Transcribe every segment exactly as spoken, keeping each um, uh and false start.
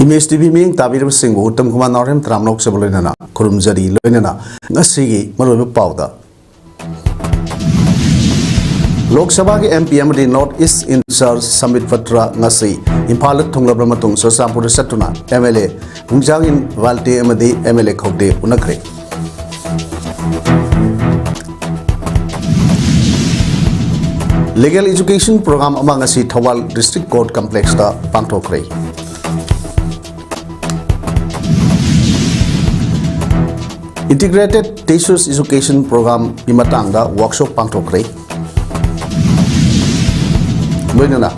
Image TV ꯃꯤꯠꯌꯦꯡ ꯇꯥꯕꯤꯔꯤꯕꯁꯤꯡꯕꯨ ꯎꯠꯇꯝ ꯀꯨꯃꯥꯔ ꯅꯥꯎꯔꯦꯝ ꯇꯔꯥꯝꯅ ꯑꯣꯛꯆꯕ ꯂꯣꯏꯅꯅ ꯈꯨꯔꯨꯝꯖꯔꯤ꯫ ꯂꯣꯏꯅꯅ ꯉꯁꯤꯒꯤ ꯃꯔꯨꯑꯣꯏꯕ ꯄꯥꯎꯗ, ꯂꯣꯛ ꯁꯚꯥꯒꯤ ꯑꯦꯝ ꯄꯤ ꯑꯃꯗꯤ North East in Charge ꯁꯝꯕꯤꯠ Patra ꯉꯁꯤ ꯏꯝꯐꯥꯜꯗ ꯊꯨꯡꯂꯕ ꯃꯇꯨꯡ ꯆꯨꯔꯆꯥꯟꯄꯨꯔꯗ ꯆꯠꯇꯨꯅ ꯑꯦꯝ ꯑꯦꯜ ꯑꯦ ꯎꯡꯖꯥꯡꯏꯟ ꯋꯥꯜꯇꯦ ꯑꯃꯗꯤ ꯑꯦꯝ ꯑꯦꯜ ꯑꯦ ꯈꯧꯇꯦ ꯎꯅꯈ꯭ꯔꯦ꯫ Legal Education Program ꯑꯃ ꯉꯁꯤ Thoubal District Court Complexꯇ ꯄꯥꯡꯊꯣꯛꯈ꯭ꯔꯦ꯫ Integrated Teachers Education Programꯒꯤ ꯃꯇꯥꯡꯗ workshop ꯄꯥꯡꯊꯣꯛꯈ꯭ꯔꯦ꯫ ꯂꯣꯏꯅꯅ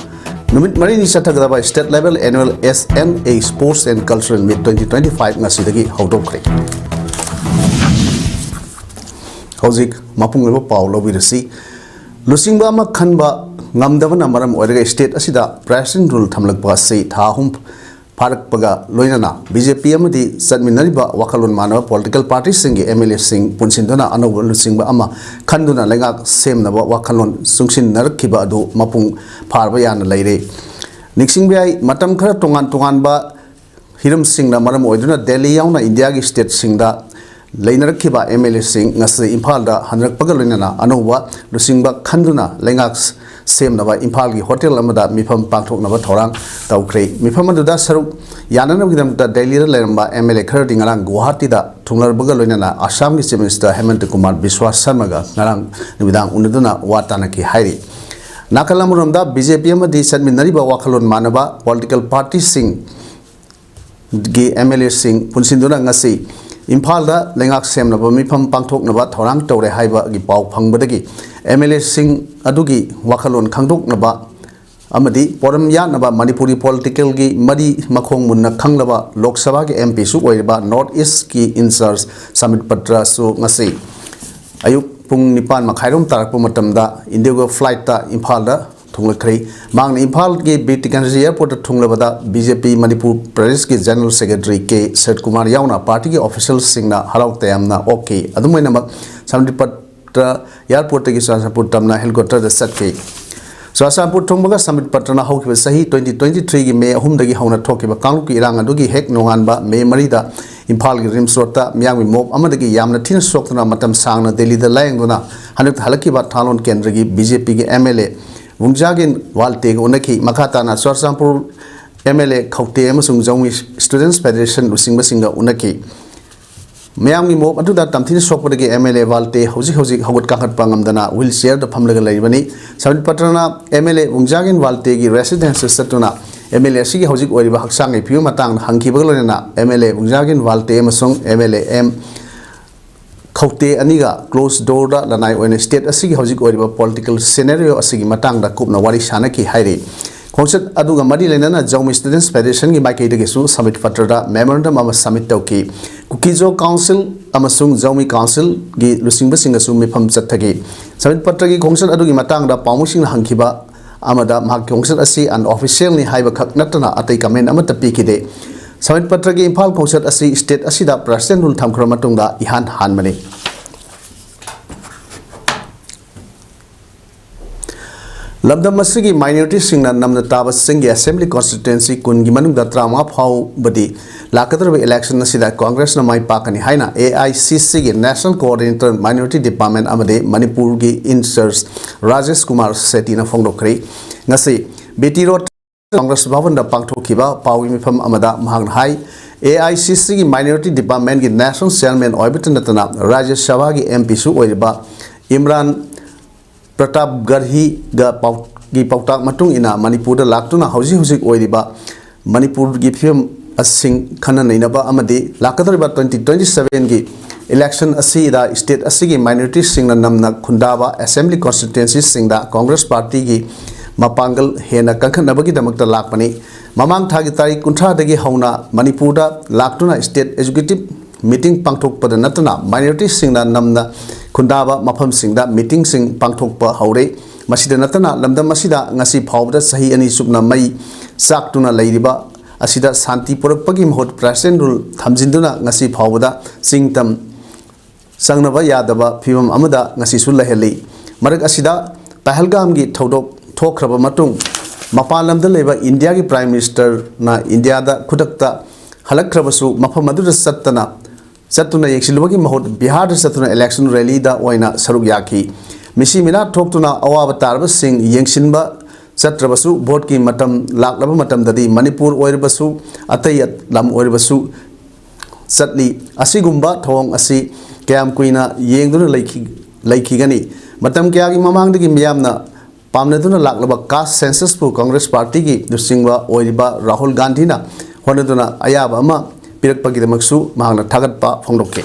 ꯅꯨꯃꯤꯠ ꯃꯔꯤꯅꯤ ꯆꯠꯊꯒꯗꯕ State Level Annual S N A Sports and Cultural Meet twenty twenty-five ꯉꯁꯤꯗꯒꯤ ꯍꯧꯗꯣꯛꯈ꯭ꯔꯦ꯫ ꯍꯧꯖꯤꯛ ꯃꯄꯨꯡ ꯑꯣꯏꯕ ꯄꯥꯎ ꯂꯧꯕꯤꯔꯁꯤ꯫ ꯂꯨꯆꯤꯡꯕ ꯑꯃ ꯈꯟꯕ ꯉꯝꯗꯕꯅ ꯃꯔꯝ ꯑꯣꯏꯔꯒ state ꯑꯁꯤꯗ President Rule ꯊꯝꯂꯛꯄ ꯑꯁꯤ ꯊꯥ ꯑꯍꯨꯝ ꯐꯥꯔꯛꯄꯒ ꯂꯣꯏꯅꯅ B J P ꯑꯃꯗꯤ ꯆꯠꯃꯤꯟꯅꯔꯤꯕ ꯋꯥꯈꯜꯂꯣꯟ ꯃꯥꯟꯅꯕ political partyꯁꯤꯡꯒꯤ M L Aꯁꯤꯡ ꯄꯨꯟꯁꯤꯟꯗꯨꯅ ꯑꯅꯧꯕ ꯂꯨꯆꯤꯡꯕ ꯑꯃ ꯈꯟꯗꯨꯅ ꯂꯩꯉꯥꯛ ꯁꯦꯝꯅꯕ ꯋꯥꯈꯜꯂꯣꯟ ꯆꯨꯡꯁꯤꯟꯅꯔꯛꯈꯤꯕ ꯑꯗꯨ ꯃꯄꯨꯡ ꯐꯥꯔꯕ ꯌꯥꯅ ꯂꯩꯔꯦ꯫ ꯅꯤꯡꯁꯤꯡꯕ ꯌꯥꯏ, ꯃꯇꯝ ꯈꯔ ꯇꯣꯉꯥꯟ ꯇꯣꯉꯥꯟꯕ ꯍꯤꯔꯝꯁꯤꯡꯅ ꯃꯔꯝ ꯑꯣꯏꯗꯨꯅ ꯗꯦꯜꯂꯤ ꯌꯥꯎꯅ ꯏꯟꯗꯤꯌꯥꯒꯤ stateꯁꯤꯡꯗ ꯂꯩꯅꯔꯛꯈꯤꯕ M L Aꯁꯤꯡ ꯉꯁꯤ ꯏꯝꯐꯥꯜꯗ ꯍꯟꯅꯔꯛꯄꯒ ꯂꯣꯏꯅꯅ ꯑꯅꯧꯕ ꯂꯨꯆꯤꯡꯕ ꯈꯟꯗꯨꯅ ꯂꯩꯉꯥꯛ ꯁꯦꯝꯅꯕ ꯏꯝꯐꯥꯜꯒꯤ hotel ꯑꯃꯗ ꯃꯤꯐꯝ ꯄꯥꯡꯊꯣꯛꯅꯕ ꯊꯧꯔꯥꯡ ꯇꯧꯈ꯭ꯔꯦ꯫ ꯃꯤꯐꯝ ꯑꯗꯨꯗ ꯁꯔꯨꯛ ꯌꯥꯅꯅꯕꯒꯤꯗꯃꯛꯇ ꯗꯦꯜꯂꯤꯗ ꯂꯩꯔꯝꯕ M L A ꯈꯔꯗꯤ ꯉꯔꯥꯡ ꯒꯨꯋꯥꯍꯥꯇꯤꯗ ꯊꯨꯡꯂꯔꯕꯒ ꯂꯣꯏꯅꯅ ꯑꯁꯥꯝꯒꯤ Chief Minister ꯍꯦꯃꯟꯇ ꯀꯨꯃꯥꯔ ꯕꯤꯁ꯭ꯋꯥꯁ ꯁꯔꯃꯒ ꯉꯔꯥꯡ ꯅꯨꯃꯤꯗꯥꯡ ꯎꯅꯗꯨꯅ ꯋꯥ ꯇꯥꯅꯈꯤ ꯍꯥꯏꯔꯤ꯫ ꯅꯥꯀꯜ ꯑꯃꯔꯣꯝꯗ B J P ꯑꯃꯗꯤ ꯆꯠꯃꯤꯟꯅꯔꯤꯕ ꯋꯥꯈꯜꯂꯣꯟ ꯃꯥꯟꯅꯕ political partyꯁꯤꯡ ꯒꯤ M L Aꯁꯤꯡ ꯄꯨꯟꯁꯤꯟꯗꯨꯅ ꯉꯁꯤ ꯏꯝꯐꯥꯜꯗ ꯂꯩꯉꯥꯛ ꯁꯦꯝꯅꯕ ꯃꯤꯐꯝ ꯄꯥꯡꯊꯣꯛꯅꯕ ꯊꯧꯔꯥꯡ ꯇꯧꯔꯦ ꯍꯥꯏꯕꯒꯤ ꯄꯥꯎ ꯐꯪꯕꯗꯒꯤ M L Aꯁꯤꯡ ꯑꯗꯨꯒꯤ ꯋꯥꯈꯜꯂꯣꯟ ꯈꯪꯗꯣꯛꯅꯕ ꯑꯃꯗꯤ ꯄꯣꯔꯝ ꯌꯥꯠꯅꯕ ꯃꯅꯤꯄꯨꯔꯤ politicalꯒꯤ ꯃꯔꯤ ꯃꯈꯣꯡ ꯃꯨꯟꯅ ꯈꯪꯂꯕ ꯂꯣꯛ ꯁꯚꯥꯒꯤ M Pꯁꯨ ꯑꯣꯏꯔꯤꯕ North Eastꯀꯤ in charge ꯁꯝꯕꯤꯠ ꯄꯇ꯭ꯔꯁꯨ ꯉꯁꯤ ꯑꯌꯨꯛ ꯄꯨꯡ ꯅꯤꯄꯥꯟ ꯃꯈꯥꯏꯔꯣꯝ ꯇꯥꯔꯛꯄ ꯃꯇꯝꯗ Indigo flightꯇ ꯏꯝꯐꯥꯜꯗ ꯊꯨꯡꯂꯛꯈ꯭ꯔꯦ꯫ ꯃꯍꯥꯛꯅ ꯏꯝꯐꯥꯜꯒꯤ ꯕꯤꯔ ꯇꯤꯀꯦꯟꯗ꯭ꯔꯖꯤ airportꯇ ꯊꯨꯡꯂꯕꯗ B J P ꯃꯅꯤꯄꯨꯔ ꯄ꯭ꯔꯗꯦꯁꯀꯤ General Secretary ꯀꯦ ꯁꯔꯠꯀꯨꯃꯥꯔ ꯌꯥꯎꯅ partyꯒꯤ officialꯁꯤꯡꯅ ꯍꯔꯥꯎ ꯇꯌꯥꯝꯅ ꯑꯣꯛꯈꯤ꯫ ꯑꯗꯨꯝ ꯑꯣꯏꯅꯃꯛ ꯁꯝꯕꯤꯠ ꯄꯇ꯭ꯔ airportꯇꯒꯤ ꯆꯨꯔꯆꯥꯟꯄꯨꯔ ꯇꯝꯅ helicopterꯗ ꯆꯠꯈꯤ꯫ ꯆꯨꯔꯆꯥꯟꯄꯨꯔ ꯊꯨꯡꯕꯒ ꯁꯝꯕꯤꯠ ꯄꯇ꯭ꯔꯅ ꯍꯧꯈꯤꯕ ꯆꯍꯤ twenty twenty-three ꯒꯤ May ꯑꯍꯨꯝꯗꯒꯤ ꯍꯧꯅ ꯊꯣꯛꯈꯤꯕ ꯀꯥꯡꯂꯨꯞꯀꯤ ꯏꯔꯥꯡ ꯑꯗꯨꯒꯤ ꯍꯦꯛ ꯅꯣꯡꯉꯥꯟꯕ May ꯃꯔꯤꯗ ꯏꯝꯐꯥꯜꯒꯤ ꯔꯤꯝꯁ ꯔꯣꯗꯇ ꯃꯤꯌꯥꯝꯒꯤ ꯃꯣꯞ ꯑꯃꯗꯒꯤ ꯌꯥꯝꯅ ꯊꯤꯅ ꯁꯣꯛꯇꯨꯅ ꯃꯇꯝ ꯁꯥꯡꯅ ꯗꯦꯜꯂꯤꯗ ꯂꯥꯌꯦꯡꯗꯨꯅ ꯍꯟꯗꯛꯇ ꯍꯜꯂꯛꯈꯤꯕ ꯊꯥꯂꯣꯟ ꯀꯦꯟꯗ꯭ꯔꯒꯤ BJP ꯒꯤ MLA ꯋꯨꯡꯖꯥꯒꯤꯟ ꯋꯥꯜꯇꯦꯒ ꯎꯅꯈꯤ꯫ ꯃꯈꯥ ꯇꯥꯅ ꯆꯨꯔꯆꯥꯟꯄꯨꯔ MLA ꯈꯧꯇꯦ ꯑꯃꯁꯨꯡ ꯖꯧꯃꯤ Students Federation ꯂꯨꯆꯤꯡꯕꯁꯤꯡꯒ ꯎꯅꯈꯤ꯫ ꯃꯤꯌꯥꯝꯒꯤ ꯃꯣꯞ ꯑꯗꯨꯗ ꯇꯝꯊꯤꯅ ꯁꯣꯛꯄꯗꯒꯤ MLA ꯋꯥꯜꯇꯦ ꯍꯧꯖꯤꯛ ꯍꯧꯖꯤꯛ ꯍꯧꯒꯠ ꯀꯥꯡꯈꯠꯄ ꯉꯝꯗꯅ wheelchair ꯗ ꯐꯝꯂꯒ ꯂꯩꯔꯤꯕꯅꯤ꯫ ꯁꯝꯕꯤꯠ ꯄꯇ꯭ꯔꯅ MLA ꯋꯨꯡꯖꯥꯒꯤꯟ ꯋꯥꯜꯇꯦꯒꯤ residence ꯇ ꯆꯠꯇꯨꯅ MLA ꯑꯁꯤꯒꯤ ꯍꯧꯖꯤꯛ ꯑꯣꯏꯔꯤꯕ ꯍꯛꯆꯥꯡꯒꯤ ꯐꯤꯕꯝ ꯃꯇꯥꯡꯗ ꯍꯪꯈꯤꯕꯒ ꯂꯣꯏꯅꯅ MLA ꯋꯨꯡꯖꯥꯒꯤꯟ ꯋꯥꯜꯇꯦ ꯑꯃꯁꯨꯡ MLA ꯑꯦꯝ ꯈꯧꯇꯦ ꯑꯅꯤꯒ closed door ꯗ ꯂꯅꯥꯏ ꯑꯣꯏꯅ state ꯑꯁꯤꯒꯤ ꯍꯧꯖꯤꯛ ꯑꯣꯏꯔꯤꯕ political scenario ꯑꯁꯤꯒꯤ ꯃꯇꯥꯡꯗ ꯀꯨꯞꯅ ꯋꯥꯔꯤ ꯁꯥꯅꯈꯤ ꯍꯥꯏꯔꯤ꯫ ꯈꯣꯡꯆꯠ ꯑꯗꯨꯒ ꯃꯔꯤ ꯂꯩꯅꯅ ꯖꯧꯃꯤ Students Federation ꯒꯤ ꯃꯥꯏꯀꯩꯗꯒꯤꯁꯨ ꯁꯝꯕꯤꯠ ꯄꯇ꯭ꯔꯗ memorandum ꯑꯃ submit ꯇꯧꯈꯤ꯫ ꯀꯨꯀꯤꯖꯣ Council ꯑꯃꯁꯨꯡ ꯖꯧꯃꯤ Council ꯒꯤ ꯂꯨꯆꯤꯡꯕꯁꯤꯡꯒꯁꯨ ꯃꯤꯐꯝ ꯆꯠꯊꯈꯤ꯫ ꯁꯝꯕꯤꯠ ꯄꯇ꯭ꯔꯒꯤ ꯈꯣꯡꯆꯠ ꯑꯗꯨꯒꯤ ꯃꯇꯥꯡꯗ ꯄꯥꯎꯃꯤꯁꯤꯡꯅ ꯍꯪꯈꯤꯕ ꯑꯃꯗ ꯃꯍꯥꯛꯀꯤ ꯈꯣꯡꯆꯠ ꯑꯁꯤ unofficial ꯅꯤ ꯍꯥꯏꯕꯈꯛ ꯅꯠꯇꯅ ꯑꯇꯩ comment ꯑꯃꯠꯇ ꯄꯤꯈꯤꯗꯦ꯫ ꯁꯝꯕꯤꯠ ꯄꯇ꯭ꯔꯒꯤ ꯏꯝꯐꯥꯜ ꯈꯣꯡꯆꯠ ꯑꯁꯤ state ꯑꯁꯤꯗ President Rule ꯊꯝꯈ꯭ꯔꯕ ꯃꯇꯨꯡꯗ ꯏꯍꯥꯟ ꯍꯥꯟꯕꯅꯤ꯫ ꯂꯝꯗꯝ ꯑꯁꯤꯒꯤ minority ꯁꯤꯡꯅ ꯅꯝꯅ ꯇꯥꯕꯁꯤꯡꯒꯤ Assembly Constituency ꯀꯨꯟꯒꯤ ꯃꯅꯨꯡꯗ ꯇꯔꯥꯃꯉꯥ ꯐꯥꯎꯕꯗꯤ ꯂꯥꯛꯀꯗꯧꯔꯤꯕ election ꯑꯁꯤꯗ Congress ꯅ ꯃꯥꯏ ꯄꯥꯛꯀꯅꯤ ꯍꯥꯏꯅ AICC ꯒꯤ National Coordinator Minority Department ꯑꯃꯗꯤ ꯃꯅꯤꯄꯨꯔꯒꯤ in charge ꯔꯥꯖꯦꯁ ꯀꯨꯃꯥꯔ ꯁꯦꯇꯤꯅ ꯐꯣꯡꯗꯣꯛꯈ꯭ꯔꯦ꯫ ꯉꯁꯤ BT Road Congress ꯚꯕꯟꯗ ꯄꯥꯡꯊꯣꯛꯈꯤꯕ ꯄꯥꯎꯒꯤ ꯃꯤꯐꯝ ꯑꯃꯗ ꯃꯍꯥꯛꯅ ꯍꯥꯏ, AICC ꯒꯤ Minority Department ꯒꯤ National Chairman ꯑꯣꯏꯕꯇ ꯅꯠꯇꯅ ꯔꯥꯖ꯭ꯌ ꯁꯚꯥꯒꯤ MP ꯁꯨ ꯑꯣꯏꯔꯤꯕ ꯏꯝꯔꯥꯟ ꯄ꯭ꯔꯇꯥꯞ ꯒꯔꯍꯤꯒ ꯄꯥꯎ-, ꯒꯤ ꯄꯥꯎꯇꯥꯛ ꯃꯇꯨꯡ ꯏꯟꯅ ꯃꯅꯤꯄꯨꯔꯗ ꯂꯥꯛꯇꯨꯅ ꯍꯧꯖꯤꯛ ꯍꯧꯖꯤꯛ ꯑꯣꯏꯔꯤꯕ ꯃꯅꯤꯄꯨꯔꯒꯤ ꯐꯤꯕꯝ ꯑꯁꯤꯡ ꯈꯟꯅ ꯅꯩꯅꯕ ꯑꯃꯗꯤ ꯂꯥꯛꯀꯗꯧꯔꯤꯕ twenty twenty-seven ꯒꯤ election ꯑꯁꯤꯗ state ꯑꯁꯤꯒꯤ minority ꯁꯤꯡꯅ ꯅꯝꯅ ꯈꯨꯟꯗꯥꯕ Assembly Constituency ꯁꯤꯡꯗ Congress Party ꯒꯤ ꯃꯄꯥꯡꯒꯜ ꯍꯦꯟꯅ ꯀꯟꯈꯠꯅꯕꯒꯤꯗꯃꯛꯇ ꯂꯥꯛꯄꯅꯤ꯫ ꯃꯃꯥꯡ ꯊꯥꯒꯤ ꯇꯥꯔꯤꯛ ꯀꯨꯟꯊ꯭ꯔꯥꯗꯒꯤ ꯍꯧꯅ ꯃꯅꯤꯄꯨꯔꯗ ꯂꯥꯛꯇꯨꯅ state executive meeting ꯄꯥꯡꯊꯣꯛꯄꯗ ꯅꯠꯇꯅ minority ꯁꯤꯡꯅ ꯅꯝꯅ ꯈꯨꯟꯗꯥꯕ ꯃꯐꯝꯁꯤꯡꯗ meeting ꯁꯤꯡ ꯄꯥꯡꯊꯣꯛꯄ ꯍꯧꯔꯦ꯫ ꯃꯁꯤꯗ ꯅꯠꯇꯅ ꯂꯝꯗꯝ ꯑꯁꯤꯗ ꯉꯁꯤ ꯐꯥꯎꯕꯗ ꯆꯍꯤ ꯑꯅꯤ ꯆꯨꯞꯅ ꯃꯩ ꯆꯥꯛꯇꯨꯅ ꯂꯩꯔꯤꯕ ꯑꯁꯤꯗ ꯁꯥꯟꯇꯤ ꯄꯨꯔꯛꯄꯒꯤ ꯃꯍꯨꯠ President Rule ꯊꯝꯖꯤꯟꯗꯨꯅ ꯉꯁꯤ ꯐꯥꯎꯕꯗ ꯆꯤꯡ ꯇꯝ ꯆꯪꯅꯕ ꯌꯥꯗꯕ ꯐꯤꯕꯝ ꯑꯃꯗ ꯉꯁꯤꯁꯨ ꯂꯩꯍꯜꯂꯤ꯫ ꯃꯔꯛ ꯑꯁꯤꯗ ꯄꯍꯜꯒꯥꯝꯒꯤ ꯊꯧꯗꯣꯛ ꯊꯣꯛꯈ꯭ꯔꯕ ꯃꯇꯨꯡ, ꯃꯄꯥꯟ ꯂꯝꯗ ꯂꯩꯕ ꯏꯟꯗꯤꯌꯥꯒꯤ Prime Ministerꯅ ꯏꯟꯗꯤꯌꯥꯗ ꯈꯨꯗꯛꯇ ꯍꯜꯂꯛꯈ꯭ꯔꯕꯁꯨ, ꯃꯐꯝ ꯑꯗꯨꯗ ꯆꯠꯇꯅ, ꯆꯠꯇꯨꯅ ꯌꯦꯡꯁꯤꯜꯂꯨꯕꯒꯤ ꯃꯍꯨꯠ ꯕꯤꯍꯥꯔꯗ ꯆꯠꯇꯨꯅ election rallyꯗ ꯑꯣꯏꯅ ꯁꯔꯨꯛ ꯌꯥꯈꯤ꯫ ꯃꯤꯁꯤ ꯃꯤꯅꯥ ꯊꯣꯛꯇꯨꯅ ꯑꯋꯥꯕ ꯇꯥꯔꯕꯁꯤꯡ ꯌꯦꯡꯁꯤꯟꯕ ꯆꯠꯇ꯭ꯔꯕꯁꯨ, voteꯀꯤ ꯃꯇꯝ ꯂꯥꯛꯂꯕ ꯃꯇꯝꯗꯗꯤ ꯃꯅꯤꯄꯨꯔ ꯑꯣꯏꯔꯕꯁꯨ, ꯑꯇꯩ ꯂꯝ ꯑꯣꯏꯔꯕꯁꯨ ꯆꯠꯂꯤ꯫ ꯑꯁꯤꯒꯨꯝꯕ ꯊꯧꯑꯣꯡ ꯑꯁꯤ ꯀꯌꯥꯝ ꯀꯨꯏꯅ ꯌꯦꯡꯗꯨꯅ ꯂꯩꯈꯤ-, ꯂꯩꯈꯤꯒꯅꯤ? ꯃꯇꯝ ꯀꯌꯥꯒꯤ ꯃꯃꯥꯡꯗꯒꯤ ꯃꯤꯌꯥꯝꯅ ꯄꯥꯝꯅꯗꯨꯅ ꯂꯥꯛꯂꯕ caste censusꯄꯨ Congress Partyꯒꯤ ꯂꯨꯆꯤꯡꯕ ꯑꯣꯏꯔꯤꯕ ꯔꯥꯍꯨꯜ ꯒꯥꯟꯙꯤꯅ ꯍꯣꯠꯅꯗꯨꯅ ꯑꯌꯥꯕ ꯑꯃ ꯄꯤꯔꯛꯄꯒꯤꯗꯃꯛꯁꯨ ꯃꯍꯥꯛꯅ ꯊꯥꯒꯠꯄ ꯐꯣꯡꯗꯣꯛꯈꯤ꯫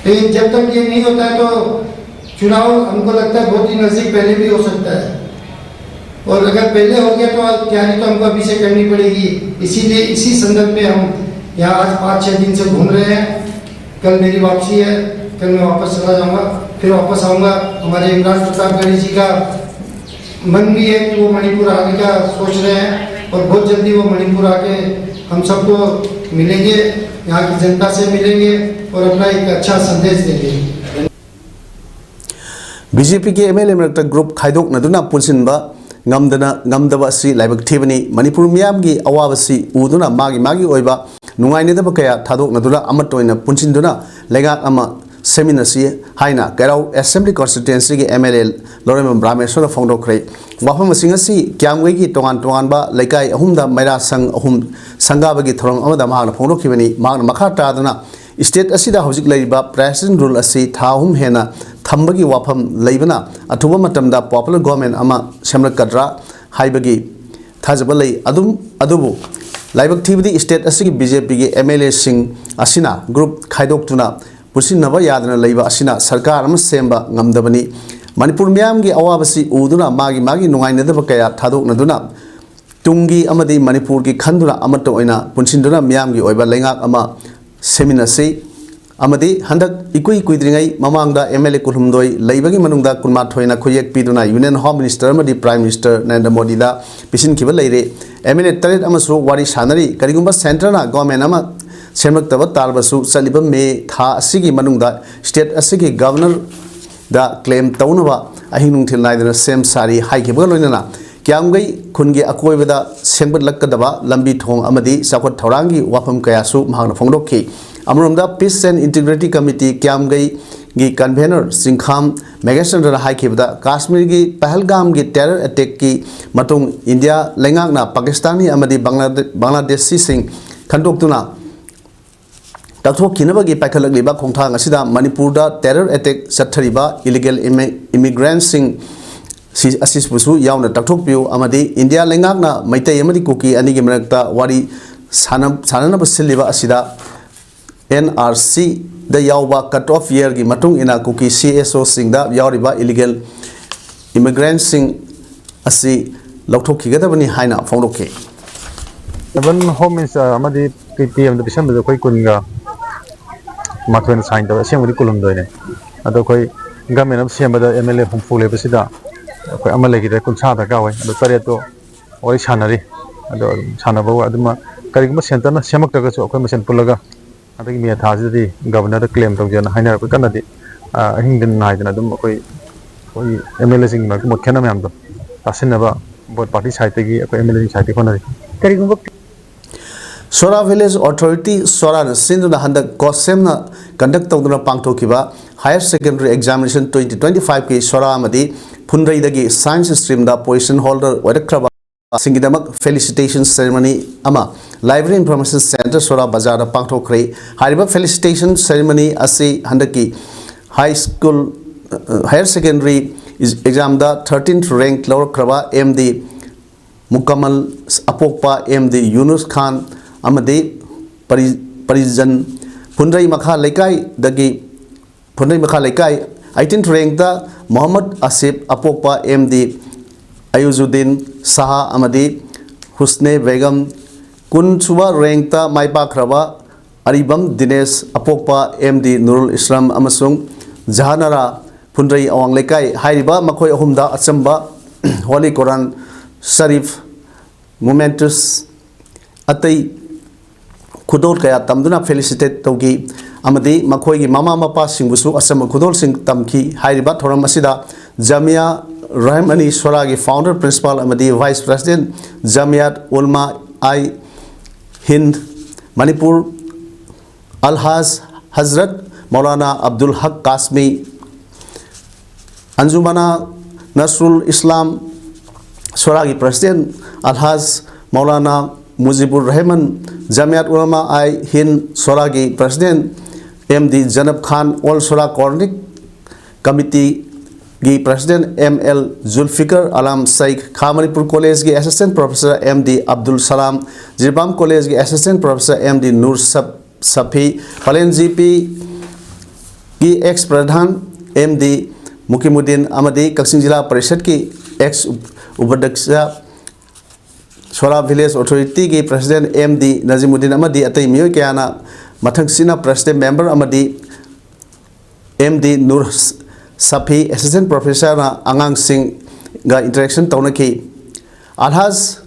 लेकिन जब तक ये नहीं होता है तो चुनाव हमको लगता है बहुत ही नजदीक पहले भी हो सकता है, और अगर पहले हो गया तो तैयारी तो हमको अभी से करनी पड़ेगी। इसीलिए इसी संदर्भ में हम यहाँ आज पाँच छः दिन से घूम रहे हैं। कल मेरी वापसी है, कल मैं वापस चला जाऊँगा, फिर वापस आऊँगा। हमारे इमरान प्रतापगढ़ी जी का मन भी है कि वो मणिपुर आने का सोच रहे हैं और बहुत जल्दी वो मणिपुर आके हम सबको मिलेंगे, यहाँ की जनता से मिलेंगे और अपना एक अच्छा संदेश देंगे। BJPꯒꯤ MLA ꯃꯔꯛꯇ group ꯈꯥꯏꯗꯣꯛꯅꯗꯨꯅ ꯄꯨꯟꯁꯤꯟꯕ ꯉꯝꯗꯅ, ꯉꯝꯗꯕ ꯑꯁꯤ ꯂꯥꯏꯕꯛ ꯊꯤꯕꯅꯤ꯫ ꯃꯅꯤꯄꯨꯔ ꯃꯤꯌꯥꯝꯒꯤ ꯑꯋꯥꯕꯁꯤ ꯎꯗꯨꯅ ꯃꯥꯒꯤ ꯃꯥꯒꯤ ꯑꯣꯏꯕ ꯅꯨꯡꯉꯥꯏꯅꯗꯕ ꯀꯌꯥ ꯊꯥꯗꯣꯛꯅꯗꯨꯅ ꯑꯃꯠꯇ ꯑꯣꯏꯅ ꯄꯨꯟꯁꯤꯟꯗꯨꯅ ꯂꯩꯉꯥꯛ ꯑꯃ ꯁꯦꯝꯃꯤꯟꯅꯁꯤ ꯍꯥꯏꯅ ꯀꯩꯔꯥꯎ Assembly Constituencyꯒꯤ MLA ꯂꯧꯔꯦꯝꯕꯝ ꯔꯥꯃꯦꯁꯣꯔꯅ ꯐꯣꯡꯗꯣꯛꯈ꯭ꯔꯦ꯫ ꯋꯥꯐꯝꯁꯤꯡ ꯑꯁꯤ ꯀ꯭ꯌꯥꯝꯒꯩꯒꯤ ꯇꯣꯉꯥꯟ ꯇꯣꯉꯥꯟꯕ ꯂꯩꯀꯥꯏ ꯑꯍꯨꯝꯗ ꯃꯩꯔꯥ ꯁꯪ ꯑꯍꯨꯝ ꯁꯪꯒꯥꯕꯒꯤ ꯊꯧꯔꯝ ꯑꯃꯗ ꯃꯍꯥꯛꯅ ꯐꯣꯡꯗꯣꯛꯈꯤꯕꯅꯤ꯫ ꯃꯍꯥꯛꯅ ꯃꯈꯥ ꯇꯥꯗꯨꯅ state ꯑꯁꯤꯗ ꯍꯧꯖꯤꯛ ꯂꯩꯔꯤꯕ President Rule ꯑꯁꯤ ꯊꯥ ꯑꯍꯨꯝ ꯍꯦꯟꯅ ꯊꯝꯕꯒꯤ ꯋꯥꯐꯝ ꯂꯩꯕꯅ ꯑꯊꯨꯕ ꯃꯇꯝꯗ popular government ꯑꯃ ꯁꯦꯝꯂꯛꯀꯗ꯭ꯔꯥ ꯍꯥꯏꯕꯒꯤ ꯊꯥꯖꯕ ꯂꯩ꯫ ꯑꯗꯨꯝ, ꯑꯗꯨꯕꯨ ꯂꯥꯏꯕꯛ ꯊꯤꯕꯗꯤ state ꯑꯁꯤꯒꯤ BJPꯒꯤ MLAꯁꯤꯡ ꯑꯁꯤꯅ group ꯈꯥꯏꯗꯣꯛꯇꯨꯅ ꯄꯨꯟꯁꯤꯟꯅꯕ ꯌꯥꯗꯅ ꯂꯩꯕ ꯑꯁꯤꯅ ꯁꯔꯀꯥꯔ ꯑꯃ ꯁꯦꯝꯕ ꯉꯝꯗꯕꯅꯤ꯫ ꯃꯅꯤꯄꯨꯔ ꯃꯤꯌꯥꯝꯒꯤ ꯑꯋꯥꯕꯁꯤ ꯎꯗꯨꯅ ꯃꯥꯒꯤ ꯃꯥꯒꯤ ꯅꯨꯡꯉꯥꯏꯅꯗꯕ ꯀꯌꯥ ꯊꯥꯗꯣꯛꯅꯗꯨꯅ ꯇꯨꯡꯒꯤ ꯑꯃꯗꯤ ꯃꯅꯤꯄꯨꯔꯒꯤ ꯈꯟꯗꯨꯅ ꯑꯃꯠꯇ ꯑꯣꯏꯅ ꯄꯨꯟꯁꯤꯟꯗꯨꯅ ꯃꯤꯌꯥꯝꯒꯤ ꯑꯣꯏꯕ ꯂꯩꯉꯥꯛ ꯑꯃ ꯁꯦꯝꯃꯤꯟꯅꯁꯤ꯫ ꯑꯃꯗꯤ ꯍꯟꯗꯛ ꯏꯀꯨꯏ ꯀꯨꯏꯗ꯭ꯔꯤꯉꯩ ꯃꯃꯥꯡꯗ MLA ꯀꯨꯟꯍꯨꯝꯗꯣꯏ ꯂꯩꯕꯒꯤ ꯃꯅꯨꯡꯗ ꯀꯨꯟꯃꯥꯊꯣꯏꯅ ꯈꯨꯌꯦꯛ ꯄꯤꯗꯨꯅ Union Home Minister ꯑꯃꯗꯤ Prime Minister ꯅꯔꯦꯟꯗ꯭ꯔ ꯃꯣꯗꯤꯗ ꯄꯤꯁꯤꯟꯈꯤꯕ ꯂꯩꯔꯦ꯫ MLA ꯇꯔꯦꯠ ꯑꯃꯁꯨ ꯋꯥꯔꯤ ꯁꯥꯟꯅꯔꯤ꯫ ꯀꯔꯤꯒꯨꯝꯕ centreꯅ government ꯑꯃ ꯁꯦꯝꯂꯛꯇꯕ ꯇꯥꯔꯕꯁꯨ, ꯆꯠꯂꯤꯕ May ꯊꯥ ꯑꯁꯤꯒꯤ ꯃꯅꯨꯡꯗ state ꯑꯁꯤꯒꯤ Governor ꯗ ꯀ꯭ꯂꯦꯝ ꯇꯧꯅꯕ ꯑꯍꯤꯡ ꯅꯨꯡꯊꯤꯜ ꯅꯥꯏꯗꯅ ꯁꯦꯝ ꯁꯥꯔꯤ ꯍꯥꯏꯈꯤꯕꯒ ꯂꯣꯏꯅꯅ ꯀ꯭ꯌꯥꯝꯒꯩ ꯈꯨꯟꯒꯤ ꯑꯀꯣꯏꯕꯗ ꯁꯦꯝꯒꯠꯂꯛꯀꯗꯕ ꯂꯝꯕꯤ ꯊꯣꯡ ꯑꯃꯗꯤ ꯆꯥꯎꯈꯠ ꯊꯧꯔꯥꯡꯒꯤ ꯋꯥꯐꯝ ꯀꯌꯥꯁꯨ ꯃꯍꯥꯛꯅ ꯐꯣꯡꯗꯣꯛꯈꯤ꯫ ꯑꯃꯔꯣꯝꯗ Peace and Integrity Committee ꯀ꯭ꯌꯥꯝꯒꯩꯒꯤ convenor ꯆꯤꯡꯈꯥꯝ ꯃꯦꯘꯆꯟꯗ꯭ꯔꯅ ꯍꯥꯏꯈꯤꯕꯗ, ꯀꯥꯁꯃꯤꯔꯒꯤ ꯄꯍꯜꯒꯥꯝꯒꯤ terror attackꯀꯤ ꯃꯇꯨꯡ ꯏꯟꯗꯤꯌꯥ ꯂꯩꯉꯥꯛꯅ ꯄꯥꯀꯤꯁꯇꯥꯅꯤ ꯑꯃꯗꯤ ꯕꯪꯒ꯭ꯂꯥꯗꯦ-, ꯕꯪꯒ꯭ꯂꯥꯗꯦꯁꯤꯁꯤꯡ ꯈꯟꯗꯣꯛꯇꯨꯅ ꯇꯛꯊꯣꯛꯈꯤꯅꯕꯒꯤ ꯄꯥꯏꯈꯠꯂꯛꯂꯤꯕ ꯈꯣꯡꯊꯥꯡ ꯑꯁꯤꯗ ꯃꯅꯤꯄꯨꯔꯗ terror attack ꯆꯠꯊꯔꯤꯕ illegal immi-, immigrantꯁꯤꯡ ꯁꯤ-, ꯑꯁꯤꯕꯨꯁꯨ ꯌꯥꯎꯅ ꯇꯛꯊꯣꯛꯄꯤꯌꯨ ꯑꯃꯗꯤ ꯏꯟꯗꯤꯌꯥ ꯂꯩꯉꯥꯛꯅ ꯃꯩꯇꯩ ꯑꯃꯗꯤ ꯀꯨꯀꯤ ꯑꯅꯤꯒꯤ ꯃꯔꯛꯇ ꯋꯥꯔꯤ ꯁꯥꯟꯅ-, ꯁꯥꯟꯅꯅꯕ ꯁꯤꯜꯂꯤꯕ ꯑꯁꯤꯗ N R Cꯗ ꯌꯥꯎꯕ cut off yearꯒꯤ ꯃꯇꯨꯡ ꯏꯟꯅ ꯀꯨꯀꯤ C S Oꯁꯤꯡꯗ ꯌꯥꯎꯔꯤꯕ illegal immigrantꯁꯤꯡ ꯑꯁꯤ ꯂꯧꯊꯣꯛꯈꯤꯒꯗꯕꯅꯤ ꯍꯥꯏꯅ ꯐꯣꯡꯗꯣꯛꯈꯤ꯫ Even Home Minister ꯑꯃꯗꯤ P-, P M ꯗ ꯄꯤꯁꯟꯕꯗ ꯑꯩꯈꯣꯏ ꯀꯨꯟꯒ ꯃꯥꯊꯣꯏꯅ sign ꯇꯧꯋꯦ, ꯑꯁꯦꯡꯕꯗꯤ ꯀꯨꯟꯍꯨꯝꯗꯣꯏꯅꯦ꯫ ꯑꯗꯣ ꯑꯩꯈꯣꯏ government ꯑꯃ ꯁꯦꯝꯕꯗ M L A ꯍꯨꯝꯐꯨ ꯂꯩꯕꯁꯤꯗ ꯑꯩꯈꯣꯏ ꯑꯃ ꯂꯩꯈꯤꯗ꯭ꯔꯦ, ꯀꯨꯟꯊ꯭ꯔꯥ ꯗꯔꯀꯥꯔ ꯑꯣꯏ꯫ ꯑꯗꯣ ꯇꯔꯦꯠꯇꯣ ꯋꯥꯔꯤ ꯁꯥꯟꯅꯔꯤ꯫ ꯑꯗꯣ ꯁꯥꯟꯅꯕ ꯑꯗꯨꯃ ꯀꯔꯤꯒꯨꯝꯕ centreꯅ ꯁꯦꯝꯃꯛꯇ꯭ꯔꯒꯁꯨ ꯑꯩꯈꯣꯏ ꯃꯁꯦꯟ ꯄꯨꯜꯂꯒ ꯍꯟꯗꯛꯀꯤ May ꯊꯥꯁꯤꯗꯗꯤ governorꯗ claim ꯇꯧꯖꯦꯅ ꯍꯥꯏꯅꯔꯛꯄ ꯀꯟꯅꯗꯤ, ꯑ, ꯑꯍꯤꯡ ꯅꯨꯡꯊꯤꯜ ꯅꯥꯏꯗꯅ ꯑꯗꯨꯝ ꯑꯩꯈꯣꯏ, ꯑꯩꯈꯣꯏ M L Aꯁꯤꯡꯒꯤ ꯃꯔꯛꯇ ꯈꯦꯠꯅꯕ ꯃꯌꯥꯝꯗꯣ ꯇꯥꯁꯤꯟꯅꯕ both party sideꯇꯒꯤ ꯑꯩꯈꯣꯏ M L Aꯁꯤꯡ sideꯇꯒꯤ ꯍꯣꯠꯅꯔꯤ꯫ ꯀꯔꯤꯒꯨꯝꯕ ꯁꯣꯔꯥ Village Authority ꯁꯣꯔꯥꯅ ꯁꯤꯟꯗꯨꯅ ꯍꯟꯗꯛ COHSEMꯅ conduct ꯇꯧꯗꯨꯅ ꯄꯥꯡꯊꯣꯛꯈꯤꯕ Higher Secondary Examination twenty twenty-fiveꯀꯤ ꯁꯣꯔꯥ ꯑꯃꯗꯤ ꯐꯨꯟꯗ꯭ꯔꯩꯗꯒꯤ Science streamꯗ position holder ꯑꯣꯏꯔꯛꯈ꯭ꯔꯕ ꯁꯤꯡꯒꯤꯗꯃꯛ felicitation ceremony ꯑꯃ Library Information Centre ꯁꯣꯔꯥ ꯕꯖꯥꯔꯗ ꯄꯥꯡꯊꯣꯛꯈ꯭ꯔꯦ꯫ ꯍꯥꯏꯔꯤꯕ felicitation ceremony ꯑꯁꯤ ꯍꯟꯗꯛꯀꯤ high school, ꯑ, higher secondary examꯗ thirteenth rank ꯂꯧꯔꯛꯈ꯭ꯔꯕ M D ꯃꯨꯀꯃꯜ ꯑꯄꯣꯛꯄ M D ꯌꯨꯅꯨꯁ ꯈꯥꯟ ꯑꯃꯗꯤ ꯄꯔꯤ-, ꯄꯔꯤꯖꯟ ꯐꯨꯟꯗ꯭ꯔꯩ ꯃꯈꯥ ꯂꯩꯀꯥꯏꯗꯒꯤ ꯐꯨꯟꯗ꯭ꯔꯩ ꯃꯈꯥ ꯂꯩꯀꯥꯏ eighteenth rankꯇ ꯃꯣꯍꯝꯃꯗ ꯑꯁꯤꯐ ꯑꯄꯣꯛꯄ M D ꯑꯌꯨꯖꯨꯗꯤꯟ ꯁꯍꯥ ꯑꯃꯗꯤ ꯍꯨꯁꯅꯦ ꯕꯦꯒꯝ, ꯀꯨꯟ ꯁꯨꯕ rankꯇ ꯃꯥꯏ ꯄꯥꯛꯈ꯭ꯔꯕ ꯑꯔꯤꯕꯝ ꯗꯤꯅꯦꯁ ꯑꯄꯣꯛꯄ M D ꯅꯨꯔꯨꯜ ꯏꯁꯂꯥꯝ ꯑꯃꯁꯨꯡ ꯖꯍꯥꯅꯥꯔꯥ ꯐꯨꯟꯗ꯭ꯔꯩ ꯑꯋꯥꯡ ꯂꯩꯀꯥꯏ ꯍꯥꯏꯔꯤꯕ ꯃꯈꯣꯏ ꯑꯍꯨꯝꯗ ꯑꯆꯝꯕ Holy Quran Sharif mementos ꯑꯇꯩ ꯈꯨꯗꯣꯜ ꯀꯌꯥ ꯇꯝꯗꯨꯅ felicitate ꯇꯧꯈꯤ ꯑꯃꯗꯤ ꯃꯈꯣꯏꯒꯤ ꯃꯃꯥ ꯃꯄꯥꯁꯤꯡꯕꯨꯁꯨ ꯑꯆꯝꯕ ꯈꯨꯗꯣꯜꯁꯤꯡ ꯇꯝꯈꯤ꯫ ꯍꯥꯏꯔꯤꯕ ꯊꯧꯔꯝ ꯑꯁꯤꯗ ꯖꯃꯤꯌꯥ ꯔꯍꯃꯅꯤ ꯁꯣꯔꯥꯒꯤ founder principal ꯑꯃꯗꯤ vice president ꯖꯃꯤꯌꯥꯠ ꯎꯂꯃꯥ ꯑꯥꯏ ꯍꯤꯟꯗ ꯃꯅꯤꯄꯨꯔ ꯑꯜꯍꯥꯖ ꯍꯖꯔꯠ ꯃꯧꯂꯥꯅꯥ ꯑꯕꯗꯨꯜ ꯍꯛ ꯀꯥꯁꯃꯤ, ꯑꯟꯖꯨꯃꯅꯥ ꯅꯁꯔꯨꯜ ꯏꯁꯂꯥꯝ ꯁꯣꯔꯥꯒꯤ president ꯑꯜꯍꯥꯖ ꯃꯧꯂꯥꯅꯥ ꯃꯨꯖꯤꯕꯨꯔ ꯔꯍꯃꯟ, ꯖꯃꯤꯌꯥꯠ ꯎꯂꯃꯥ ꯑꯥꯏ ꯍꯤꯟꯗ ꯁꯣꯔꯥꯒꯤ president M D Janab Khan, all Sora ꯀꯣꯔꯅꯤꯛ ꯀꯃꯤꯇꯤꯒꯤ president M L Zulfikar Alam Sheikh, ꯈꯥ ꯃꯅꯤꯄꯨꯔ ꯀꯣꯂꯦꯖꯀꯤ assistant professor M D Abdul Salam, Jiribam ꯀꯣꯂꯦꯖꯀꯤ assistant professor M D Nur ꯁꯞ-, ꯁꯐꯤ, ꯄꯂꯦꯟ ꯖꯤ ꯄꯤꯒꯤ ex ꯄ꯭ꯔꯙꯥꯟ ꯑꯦꯝ ꯗꯤ ꯃꯨꯀꯤꯃꯨꯗꯤꯟ ꯑꯃꯗꯤ ꯀꯛꯆꯤꯡ ꯖꯤꯂꯥ ꯄꯔꯤꯁꯠꯀꯤ ex ꯎꯄ-, ꯎꯄꯥꯙ꯭ꯌꯛꯁ, ꯁꯣꯔꯥ village authority ꯒꯤ president ꯑꯦꯝ ꯗꯤ ꯅꯖꯤꯃꯨꯗꯤꯟ ꯑꯃꯗꯤ ꯑꯇꯩ ꯃꯤꯑꯣꯏ ꯀꯌꯥꯅ ꯃꯊꯪꯁꯤꯠꯅ president member ꯑꯃꯗꯤ ꯑꯦꯝ ꯗꯤ ꯅꯨꯔ ꯁꯐꯤ assistant professor ꯅ ꯑꯉꯥꯡꯁꯤꯡꯒ interaction ꯇꯧꯅꯈꯤ꯫ ꯑꯜꯍꯥꯖ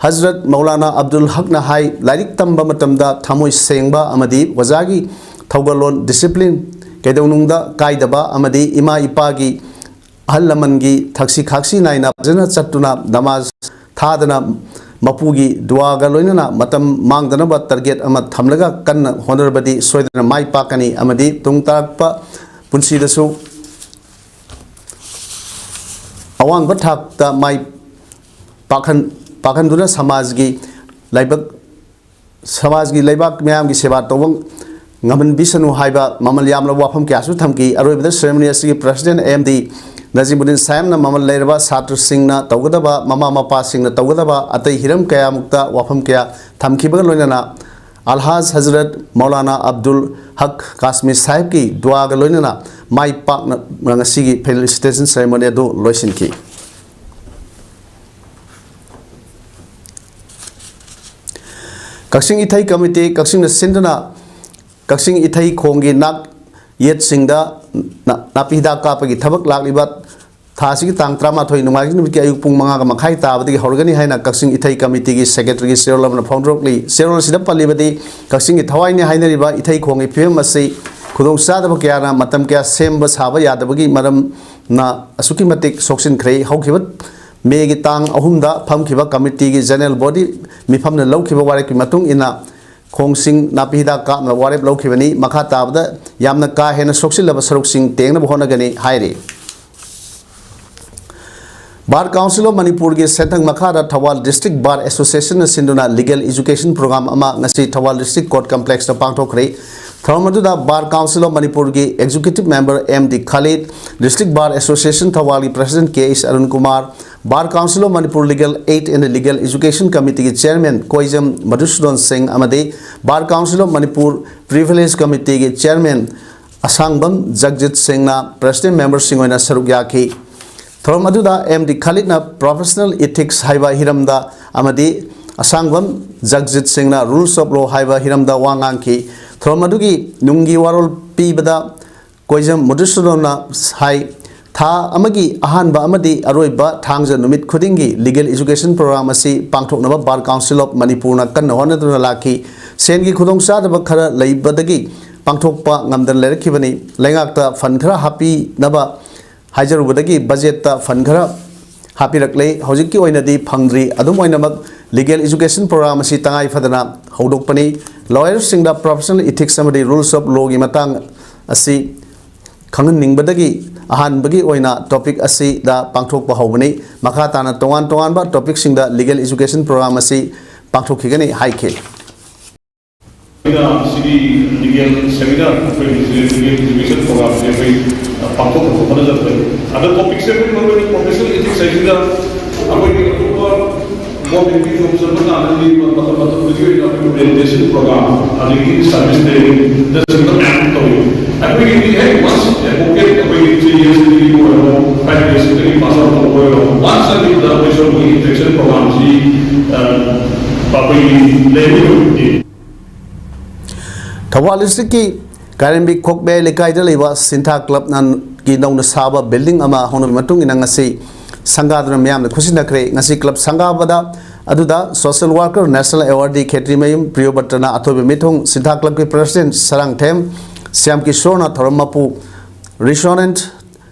ꯍꯖꯔꯠ ꯃꯧꯂꯥꯅꯥ ꯑꯕꯗꯨꯜ ꯍꯛꯅ ꯍꯥꯏ, ꯂꯥꯏꯔꯤꯛ ꯇꯝꯕ ꯃꯇꯝꯗ ꯊꯃꯣꯏ ꯁꯦꯡꯕ ꯑꯃꯗꯤ ꯑꯣꯖꯥꯒꯤ ꯊꯧꯒꯜꯂꯣꯟ, discipline, ꯀꯩꯗꯧꯅꯨꯡꯗ ꯀꯥꯏꯗꯕ ꯑꯃꯗꯤ ꯏꯃꯥ ꯏꯄꯥꯒꯤ, ꯑꯍꯜ ꯂꯃꯟꯒꯤ ꯊꯛꯁꯤ ꯈꯥꯛꯁꯤ ꯅꯥꯏꯅ ꯐꯖꯅ ꯆꯠꯇꯨꯅ ꯅꯃꯥꯖ ꯊꯥꯗꯅ ꯃꯄꯨꯒꯤ ꯗꯨꯋꯥꯒ ꯂꯣꯏꯅꯅ ꯃꯇꯝ ꯃꯥꯡꯗꯅꯕ target ꯑꯃ ꯊꯝꯂꯒ ꯀꯟꯅ ꯍꯣꯠꯅꯔꯕꯗꯤ ꯁꯣꯏꯗꯅ ꯃꯥꯏ ꯄꯥꯛꯀꯅꯤ ꯑꯃꯗꯤ ꯇꯨꯡ ꯇꯥꯔꯛꯄ ꯄꯨꯟꯁꯤꯗꯁꯨ ꯑꯋꯥꯡꯕ ꯊꯥꯛꯇ ꯃꯥꯏ ꯄꯥꯛꯍꯟ-, ꯄꯥꯛꯍꯟꯗꯨꯅ ꯁꯃꯥꯖꯒꯤ ꯂꯥꯏꯕꯛ ꯁꯃꯥꯖꯒꯤ ꯂꯩꯕꯥꯛ ꯃꯤꯌꯥꯝꯒꯤ ꯁꯦꯕꯥ ꯇꯧꯕ ꯉꯝꯍꯟꯕꯤꯁꯅꯨ ꯍꯥꯏꯕ ꯃꯃꯜ ꯌꯥꯝꯂꯕ ꯋꯥꯐꯝ ꯀꯌꯥꯁꯨ ꯊꯝꯈꯤ꯫ ꯑꯔꯣꯏꯕꯗ ceremony ꯑꯁꯤꯒꯤ president ꯑꯦꯝ ꯗꯤ ꯅꯖꯤꯃꯨꯗꯤꯟ ꯁꯥꯍꯦꯕꯅ ꯃꯃꯜ ꯂꯩꯔꯕ ꯁꯥꯇ꯭ꯔꯁꯤꯡꯅ ꯇꯧꯒꯗꯕ, ꯃꯃꯥ ꯃꯄꯥꯁꯤꯡꯅ ꯇꯧꯒꯗꯕ ꯑꯇꯩ ꯍꯤꯔꯝ ꯀꯌꯥꯃꯨꯛꯇ ꯋꯥꯐꯝ ꯀꯌꯥ ꯊꯝꯈꯤꯕꯒ ꯂꯣꯏꯅꯅ ꯑꯜꯍꯥꯖ ꯍꯖꯔꯠ ꯃꯧꯂꯥꯅꯥ ꯑꯕꯗꯨꯜ ꯍꯛ ꯀꯥꯁꯃꯤ ꯁꯥꯍꯦꯕꯀꯤ ꯗꯨꯋꯥꯒ ꯂꯣꯏꯅꯅ ꯃꯥꯏ ꯄꯥꯛꯅ ꯉꯁꯤꯒꯤ felicitation ceremony ꯑꯗꯨ ꯂꯣꯏꯁꯤꯟꯈꯤ꯫ ꯀꯛꯆꯤꯡ ꯏꯊꯩ ꯀꯃꯤꯇꯤ ꯀꯛꯆꯤꯡꯅ ꯁꯤꯟꯗꯨꯅ ꯀꯛꯆꯤꯡ ꯏꯊꯩ ꯈꯣꯡꯒꯤ ꯅꯥꯛ ꯌꯦꯠꯁꯤꯡꯗ ꯅꯥ-, ꯅꯥꯄꯤ ꯍꯤꯗꯥꯛ ꯀꯥꯞꯄꯒꯤ ꯊꯕꯛ ꯂꯥꯛꯂꯤꯕ ꯊꯥ ꯑꯁꯤꯒꯤ ꯇꯥꯡ ꯇꯔꯥꯃꯥꯊꯣꯏ ꯅꯣꯡꯃꯥꯏꯖꯤꯡ ꯅꯨꯃꯤꯠꯀꯤ ꯑꯌꯨꯛ ꯄꯨꯡ ꯃꯉꯥꯒ ꯃꯈꯥꯏ ꯇꯥꯕꯗꯒꯤ ꯍꯧꯔꯒꯅꯤ ꯍꯥꯏꯅ ꯀꯛꯆꯤꯡ ꯏꯊꯩ ꯀꯃꯤꯇꯤꯒꯤ ꯁꯦꯀ꯭ꯔꯦꯇꯔꯤꯒꯤ ꯆꯦꯔꯣꯜ ꯑꯃꯅ ꯐꯣꯡꯗꯣꯔꯛꯂꯤ꯫ ꯆꯦꯔꯣꯜ ꯑꯁꯤꯗ ꯄꯜꯂꯤꯕꯗꯤ, ꯀꯛꯆꯤꯡꯒꯤ ꯊꯋꯥꯏꯅꯤ ꯍꯥꯏꯅꯔꯤꯕ ꯏꯊꯩ ꯈꯣꯡꯒꯤ ꯐꯤꯕꯝ ꯑꯁꯤ ꯈꯨꯗꯣꯡꯆꯥꯗꯕ ꯀꯌꯥꯅ ꯃꯇꯝ ꯀꯌꯥ ꯁꯦꯝꯕ ꯁꯥꯕ ꯌꯥꯗꯕꯒꯤ ꯃꯔꯝꯅ ꯑꯁꯨꯛꯀꯤ ꯃꯇꯤꯛ ꯁꯣꯛꯆꯤꯟꯈ꯭ꯔꯦ꯫ ꯍꯧꯈꯤꯕ ꯃꯦꯒꯤ ꯇꯥꯡ ꯑꯍꯨꯝꯗ ꯐꯝꯈꯤꯕ ꯀꯃꯤꯇꯤꯒꯤ ꯖꯦꯅꯔꯦꯜ ꯕꯣꯗꯤ ꯃꯤꯐꯝꯅ ꯂꯧꯈꯤꯕ ꯋꯥꯔꯦꯞꯀꯤ ꯃꯇꯨꯡ ꯏꯟꯅ ꯈꯣꯡꯁꯤꯡ ꯅꯥꯄꯤ ꯍꯤꯗꯥꯛ ꯀꯥꯞꯅꯕ ꯋꯥꯔꯦꯞ ꯂꯧꯈꯤꯕꯅꯤ꯫ ꯃꯈꯥ ꯇꯥꯕꯗ ꯌꯥꯝꯅ ꯀꯥ ꯍꯦꯟꯅ ꯁꯣꯛꯆꯤꯜꯂꯕ ꯁꯔꯨꯛꯁꯤꯡ ꯇꯦꯡꯅꯕ ꯍꯣꯠꯅꯒꯅꯤ ꯍꯥꯏꯔꯤ꯫ ꯕꯥꯔ ꯀꯥꯎꯟꯁꯤꯜ ꯑꯣꯐ ꯃꯅꯤꯄꯨꯔꯒꯤ ꯁꯦꯟꯊꯪ ꯃꯈꯥꯗ ꯊꯧꯕꯥꯜ ꯗꯤꯁꯇ꯭ꯔꯤꯛ ꯕꯥꯔ ꯑꯦꯁꯣꯁꯤꯌꯦꯁꯟꯅ ꯁꯤꯟꯗꯨꯅ ꯂꯤꯒꯦꯜ ꯑꯦꯖꯨꯀꯦꯁꯟ ꯄ꯭ꯔꯣꯒ꯭ꯔꯥꯝ ꯑꯃ ꯉꯁꯤ ꯊꯧꯕꯥꯜ ꯗꯤꯁꯇ꯭ꯔꯤꯛ ꯀꯣꯔꯠ ꯀꯝꯄ꯭ꯂꯦꯛꯁꯇ ꯄꯥꯡꯊꯣꯛꯈ꯭ꯔꯦ꯫ ꯊꯧꯔꯝ ꯑꯗꯨꯗ ꯕꯥꯔ ꯀꯥꯎꯟꯁꯤꯜ ꯑꯣꯐ ꯃꯅꯤꯄꯨꯔꯒꯤ executive member M D Khalid, district bar association ꯊꯧꯕꯥꯜꯒꯤ president K H Arun Kumar, bar council of Manipur legal aid and legal education ꯀꯃꯤꯇꯤꯒꯤ ꯆꯤꯌꯔꯃꯦꯟ ꯀꯣꯏꯖꯝ ꯃꯙꯨꯁꯨꯗꯟ ꯁꯤꯡ ꯑꯃꯗꯤ bar council of Manipur privilege ꯀꯃꯤꯇꯤꯒꯤ ꯆꯤꯌꯔꯃꯦꯟ ꯑꯁꯥꯡꯕꯝ ꯖꯒꯖꯤꯠ ꯁꯤꯡꯅ ꯄ꯭ꯔꯁꯤꯗꯦꯟꯠ ꯃꯦꯝꯕꯔꯁꯤꯡ ꯑꯣꯏꯅ ꯁꯔꯨꯛ ꯌꯥꯈꯤ꯫ ꯊꯧꯔꯝ ꯑꯗꯨꯗ ꯑꯦꯝ ꯗꯤ ꯈꯥꯂꯤꯗꯅ ꯄ꯭ꯔꯣꯐꯦꯁꯅꯦꯜ ꯏꯊꯤꯛꯁ ꯍꯥꯏꯕ ꯍꯤꯔꯝꯗ ꯑꯃꯗꯤ ꯑꯁꯥꯡꯕꯝ ꯖꯒꯖꯤꯠ ꯁꯤꯡꯅ ꯔꯨꯜꯁ ꯑꯣꯐ ꯂꯣ ꯍꯥꯏꯕ ꯍꯤꯔꯝꯗ ꯋꯥ ꯉꯥꯡꯈꯤ꯫ ꯊꯧꯔꯝ ꯑꯗꯨꯒꯤ ꯅꯨꯡꯒꯤ ꯋꯥꯔꯣꯜ ꯄꯤꯕꯗ ꯀꯣꯏꯖꯝ ꯃꯙꯨꯁꯨꯗꯟꯅ ꯍꯥꯏ, ꯊꯥ ꯑꯃꯒꯤ ꯑꯍꯥꯟꯕ ꯑꯃꯗꯤ ꯑꯔꯣꯏꯕ ꯊꯥꯡꯖ ꯅꯨꯃꯤꯠ ꯈꯨꯗꯤꯡꯒꯤ ꯂꯤꯒꯦꯜ ꯑꯦꯖꯨꯀꯦꯁꯟ ꯄ꯭ꯔꯣꯒ꯭ꯔꯥꯝ ꯑꯁꯤ ꯄꯥꯡꯊꯣꯛꯅꯕ ꯕꯥꯔ ꯀꯥꯎꯟꯁꯤꯜ ꯑꯣꯐ ꯃꯅꯤꯄꯨꯔꯅ ꯀꯟꯅ ꯍꯣꯠꯅꯗꯨꯅ ꯂꯥꯛꯈꯤ꯫ ꯁꯦꯟꯒꯤ ꯈꯨꯗꯣꯡꯆꯥꯗꯕ ꯈꯔ ꯂꯩꯕꯗꯒꯤ ꯄꯥꯡꯊꯣꯛꯄ ꯉꯝꯗꯅ ꯂꯩꯔꯛꯈꯤꯕꯅꯤ꯫ ꯂꯩꯉꯥꯛꯇ ꯐꯟ ꯈꯔ ꯍꯥꯞꯄꯤꯅꯕ ꯍꯥꯏꯖꯔꯨꯕꯗꯒꯤ ꯕꯖꯦꯠꯇ ꯐꯟ ꯈꯔ ꯍꯥꯞꯄꯤꯔꯛꯂꯦ꯫ ꯍꯧꯖꯤꯛꯀꯤ ꯑꯣꯏꯅꯗꯤ ꯐꯪꯗ꯭ꯔꯤ꯫ ꯑꯗꯨꯝ ꯑꯣꯏꯅꯃꯛ, ꯂꯤꯒꯦꯜ ꯑꯦꯖꯨꯀꯦꯁꯟ ꯄ꯭ꯔꯣꯒ꯭ꯔꯥꯝ ꯑꯁꯤ ꯇꯉꯥꯏ ꯐꯗꯅ ꯍꯧꯗꯣꯛꯄꯅꯤ꯫ ꯂꯣꯌꯔꯁꯤꯡꯗ ꯄ꯭ꯔꯣꯐꯦꯁꯅꯦꯜ ꯏꯊꯤꯛꯁ ꯑꯃꯗꯤ ꯔꯨꯜꯁ ꯑꯣꯐ ꯂꯣꯒꯤ ꯃꯇꯥꯡ ꯑꯁꯤ ꯈꯪꯍꯟꯅꯤꯡꯕꯗꯒꯤ ꯑꯍꯥꯟꯕꯒꯤ ꯑꯣꯏꯅ ꯇꯣꯄꯤꯛ ꯑꯁꯤꯗ ꯄꯥꯡꯊꯣꯛꯄ ꯍꯧꯕꯅꯤ꯫ ꯃꯈꯥ ꯇꯥꯅ ꯇꯣꯉꯥꯟ ꯇꯣꯉꯥꯟꯕ ꯇꯣꯄꯤꯛꯁꯤꯡꯗ ꯂꯤꯒꯦꯜ ꯑꯦꯖꯨꯀꯦꯁꯟ ꯄ꯭ꯔꯣꯒ꯭ꯔꯥꯝ ꯑꯁꯤ ꯄꯥꯡꯊꯣꯛꯈꯤꯒꯅꯤ ꯍꯥꯏꯈꯤ꯫ ꯑꯩꯅ ꯁꯤꯒꯤ ꯂꯤꯒꯦꯜ ꯁꯦꯃꯤꯅꯥꯔ, ꯑꯩꯈꯣꯏꯒꯤ ꯂꯤꯒꯦꯜ ꯑꯦꯖꯨꯀꯦꯁꯟ ꯄ꯭ꯔꯣꯒ꯭ꯔꯥꯝꯁꯦ ꯑꯩꯈꯣꯏ ꯄꯥꯡꯊꯣꯛꯅꯕ ꯍꯣꯠꯅꯖꯕꯅꯤ꯫ ꯑꯗꯣ ꯇꯣꯄꯤꯛꯁꯦ ꯑꯩꯈꯣꯏ ꯃꯔꯨꯑꯣꯏꯅ ꯄ꯭ꯔꯣꯐꯦꯁꯅꯦꯜ ꯏꯊꯤꯛꯁ ꯍꯥꯏꯁꯤꯗ ꯑꯩꯈꯣꯏꯒꯤ ꯑꯇꯣꯞꯄ ꯒꯣꯔꯃꯦꯟꯒꯤ ꯖꯣꯕ ꯆꯠꯄ ꯀꯥꯟꯗꯗꯤ ꯃꯇꯝ ꯃꯇꯝꯗꯨꯒꯤ ꯑꯣꯏꯅ ꯑꯩꯈꯣꯏ ꯑꯣꯔꯤꯌꯦꯟꯇꯦꯁꯟ ꯄ꯭ꯔꯣꯒ꯭ꯔꯥꯝ, ꯑꯗꯒꯤ ꯁꯥꯔꯚꯤꯁ ꯇ꯭ꯔꯦꯅꯤꯡꯅꯆꯤꯡꯕ ꯃꯌꯥꯝ ꯇꯧꯏ꯫ ꯑꯩꯈꯣꯏꯒꯤꯗꯤ ꯍꯦꯛ ꯋꯥꯟꯁ ꯑꯦꯗꯚꯣꯀꯦꯠ ꯑꯩꯈꯣꯏꯒꯤ ꯊ꯭ꯔꯤ ꯏꯌꯔꯁꯇꯒꯤ ꯑꯣꯏꯔꯣ, ꯐꯥꯏꯚ ꯏꯌꯔꯁꯇꯒꯤ ꯄꯥꯁ ꯑꯥꯎꯠ ꯇꯧꯕ ꯑꯣꯏꯔꯣ, ꯋꯥꯟꯁ ꯑꯗꯨꯗ ꯑꯩꯈꯣꯏ ꯁꯣꯝꯒꯤ ꯏꯟꯐꯦꯛꯁꯟ ꯄ꯭ꯔꯣꯒ꯭ꯔꯥꯝꯁꯤ, ꯑ, ꯑꯩꯈꯣꯏꯒꯤ ꯂꯩꯕ ꯑꯣꯏꯕꯗꯤ꯫ ꯊꯧꯕꯥꯜ ꯗꯤꯁꯇ꯭ꯔꯤꯛꯀꯤ ꯀꯥꯏꯔꯦꯝꯕꯤ ꯈꯣꯛꯃꯌꯥꯏ ꯂꯩꯀꯥꯏꯗ ꯂꯩꯕ ꯁꯤꯟꯊꯥ ꯀ꯭ꯂꯕꯅ ꯀꯤ ꯅꯧꯅ ꯁꯥꯕ ꯕꯤꯜꯗꯤꯡ ꯑꯃ ꯍꯧꯅꯕꯒꯤ ꯃꯇꯨꯡ ꯏꯟꯅ ꯉꯁꯤ ꯁꯪꯒꯥꯗꯨꯅ ꯃꯤꯌꯥꯝꯅ ꯈꯨꯠꯁꯤꯟꯅꯈ꯭ꯔꯦ꯫ ꯉꯁꯤ ꯀ꯭ꯂꯕ ꯁꯪꯒꯥꯕꯗ ꯑꯗꯨꯗ social worker national awardee Khetrimayum ꯄ꯭ꯔꯤꯌꯣꯕ꯭ꯔꯇꯅ ꯑꯊꯣꯏꯕ ꯃꯤꯊꯨꯡ, ꯁꯤꯟꯊꯥ ꯀ꯭ꯂꯕꯀꯤ ꯄ꯭ꯔꯁꯤꯗꯦꯟ ꯁꯔꯥꯡꯊꯦꯝ ꯁ꯭ꯌꯥꯝ ꯀꯤꯁꯣꯔꯅ ꯊꯧꯔꯝ ꯃꯄꯨ, ꯔꯤꯁꯣꯅꯦꯟꯠ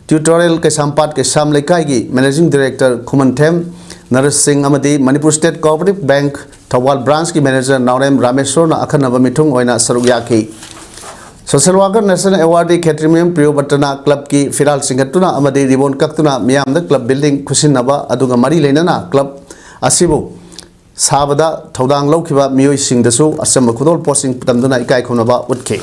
ꯇ꯭ꯌꯨꯇꯣꯔꯤꯌꯦꯜ ꯀꯩꯁꯥꯝꯄꯥꯠ ꯀꯩꯁꯥꯝ ꯂꯩꯀꯥꯏꯒꯤ ꯃꯦꯅꯦꯖꯤꯡ ꯗꯤꯔꯦꯛꯇꯔ ꯈꯨꯃꯟꯊꯦꯝ ꯅꯔꯁꯤꯡ ꯑꯃꯗꯤ Manipur state cooperative bank Thoubal ꯕ꯭ꯔꯥꯟꯁꯀꯤ ꯃꯦꯅꯦꯖꯔ ꯅꯥꯎꯔꯦꯝ ꯔꯥꯃꯦꯁꯣꯔꯅ ꯑꯈꯟꯅꯕ ꯃꯤꯊꯨꯡ ꯑꯣꯏꯅ ꯁꯔꯨꯛ ꯌꯥꯈꯤ꯫ Social worker national awardee Khetrimayum ꯄ꯭ꯔꯤꯌꯣꯕ꯭ꯔꯇꯅ ꯀ꯭ꯂꯕꯀꯤ ꯐꯤꯔꯥꯜ ꯆꯤꯡꯈꯠꯇꯨꯅ ꯑꯃꯗꯤ ꯔꯤꯕꯣꯟ ꯀꯛꯇꯨꯅ ꯃꯤꯌꯥꯝꯗ ꯀ꯭ꯂꯕ ꯕꯤꯜꯗꯤꯡ ꯈꯨꯠꯁꯤꯟꯅꯕ ꯑꯗꯨꯒ ꯃꯔꯤ ꯂꯩꯅꯅ ꯀ꯭ꯂꯕ ꯑꯁꯤꯕꯨ ꯁꯥꯕꯗ ꯊꯧꯗꯥꯡ ꯂꯧꯈꯤꯕ ꯃꯤꯑꯣꯏꯁꯤꯡꯗꯁꯨ ꯑꯆꯝꯕ ꯈꯨꯗꯣꯜ ꯄꯣꯠꯁꯤꯡ ꯇꯝꯗꯨꯅ ꯏꯀꯥꯏ ꯈꯨꯝꯅꯕ ꯎꯠꯈꯤ꯫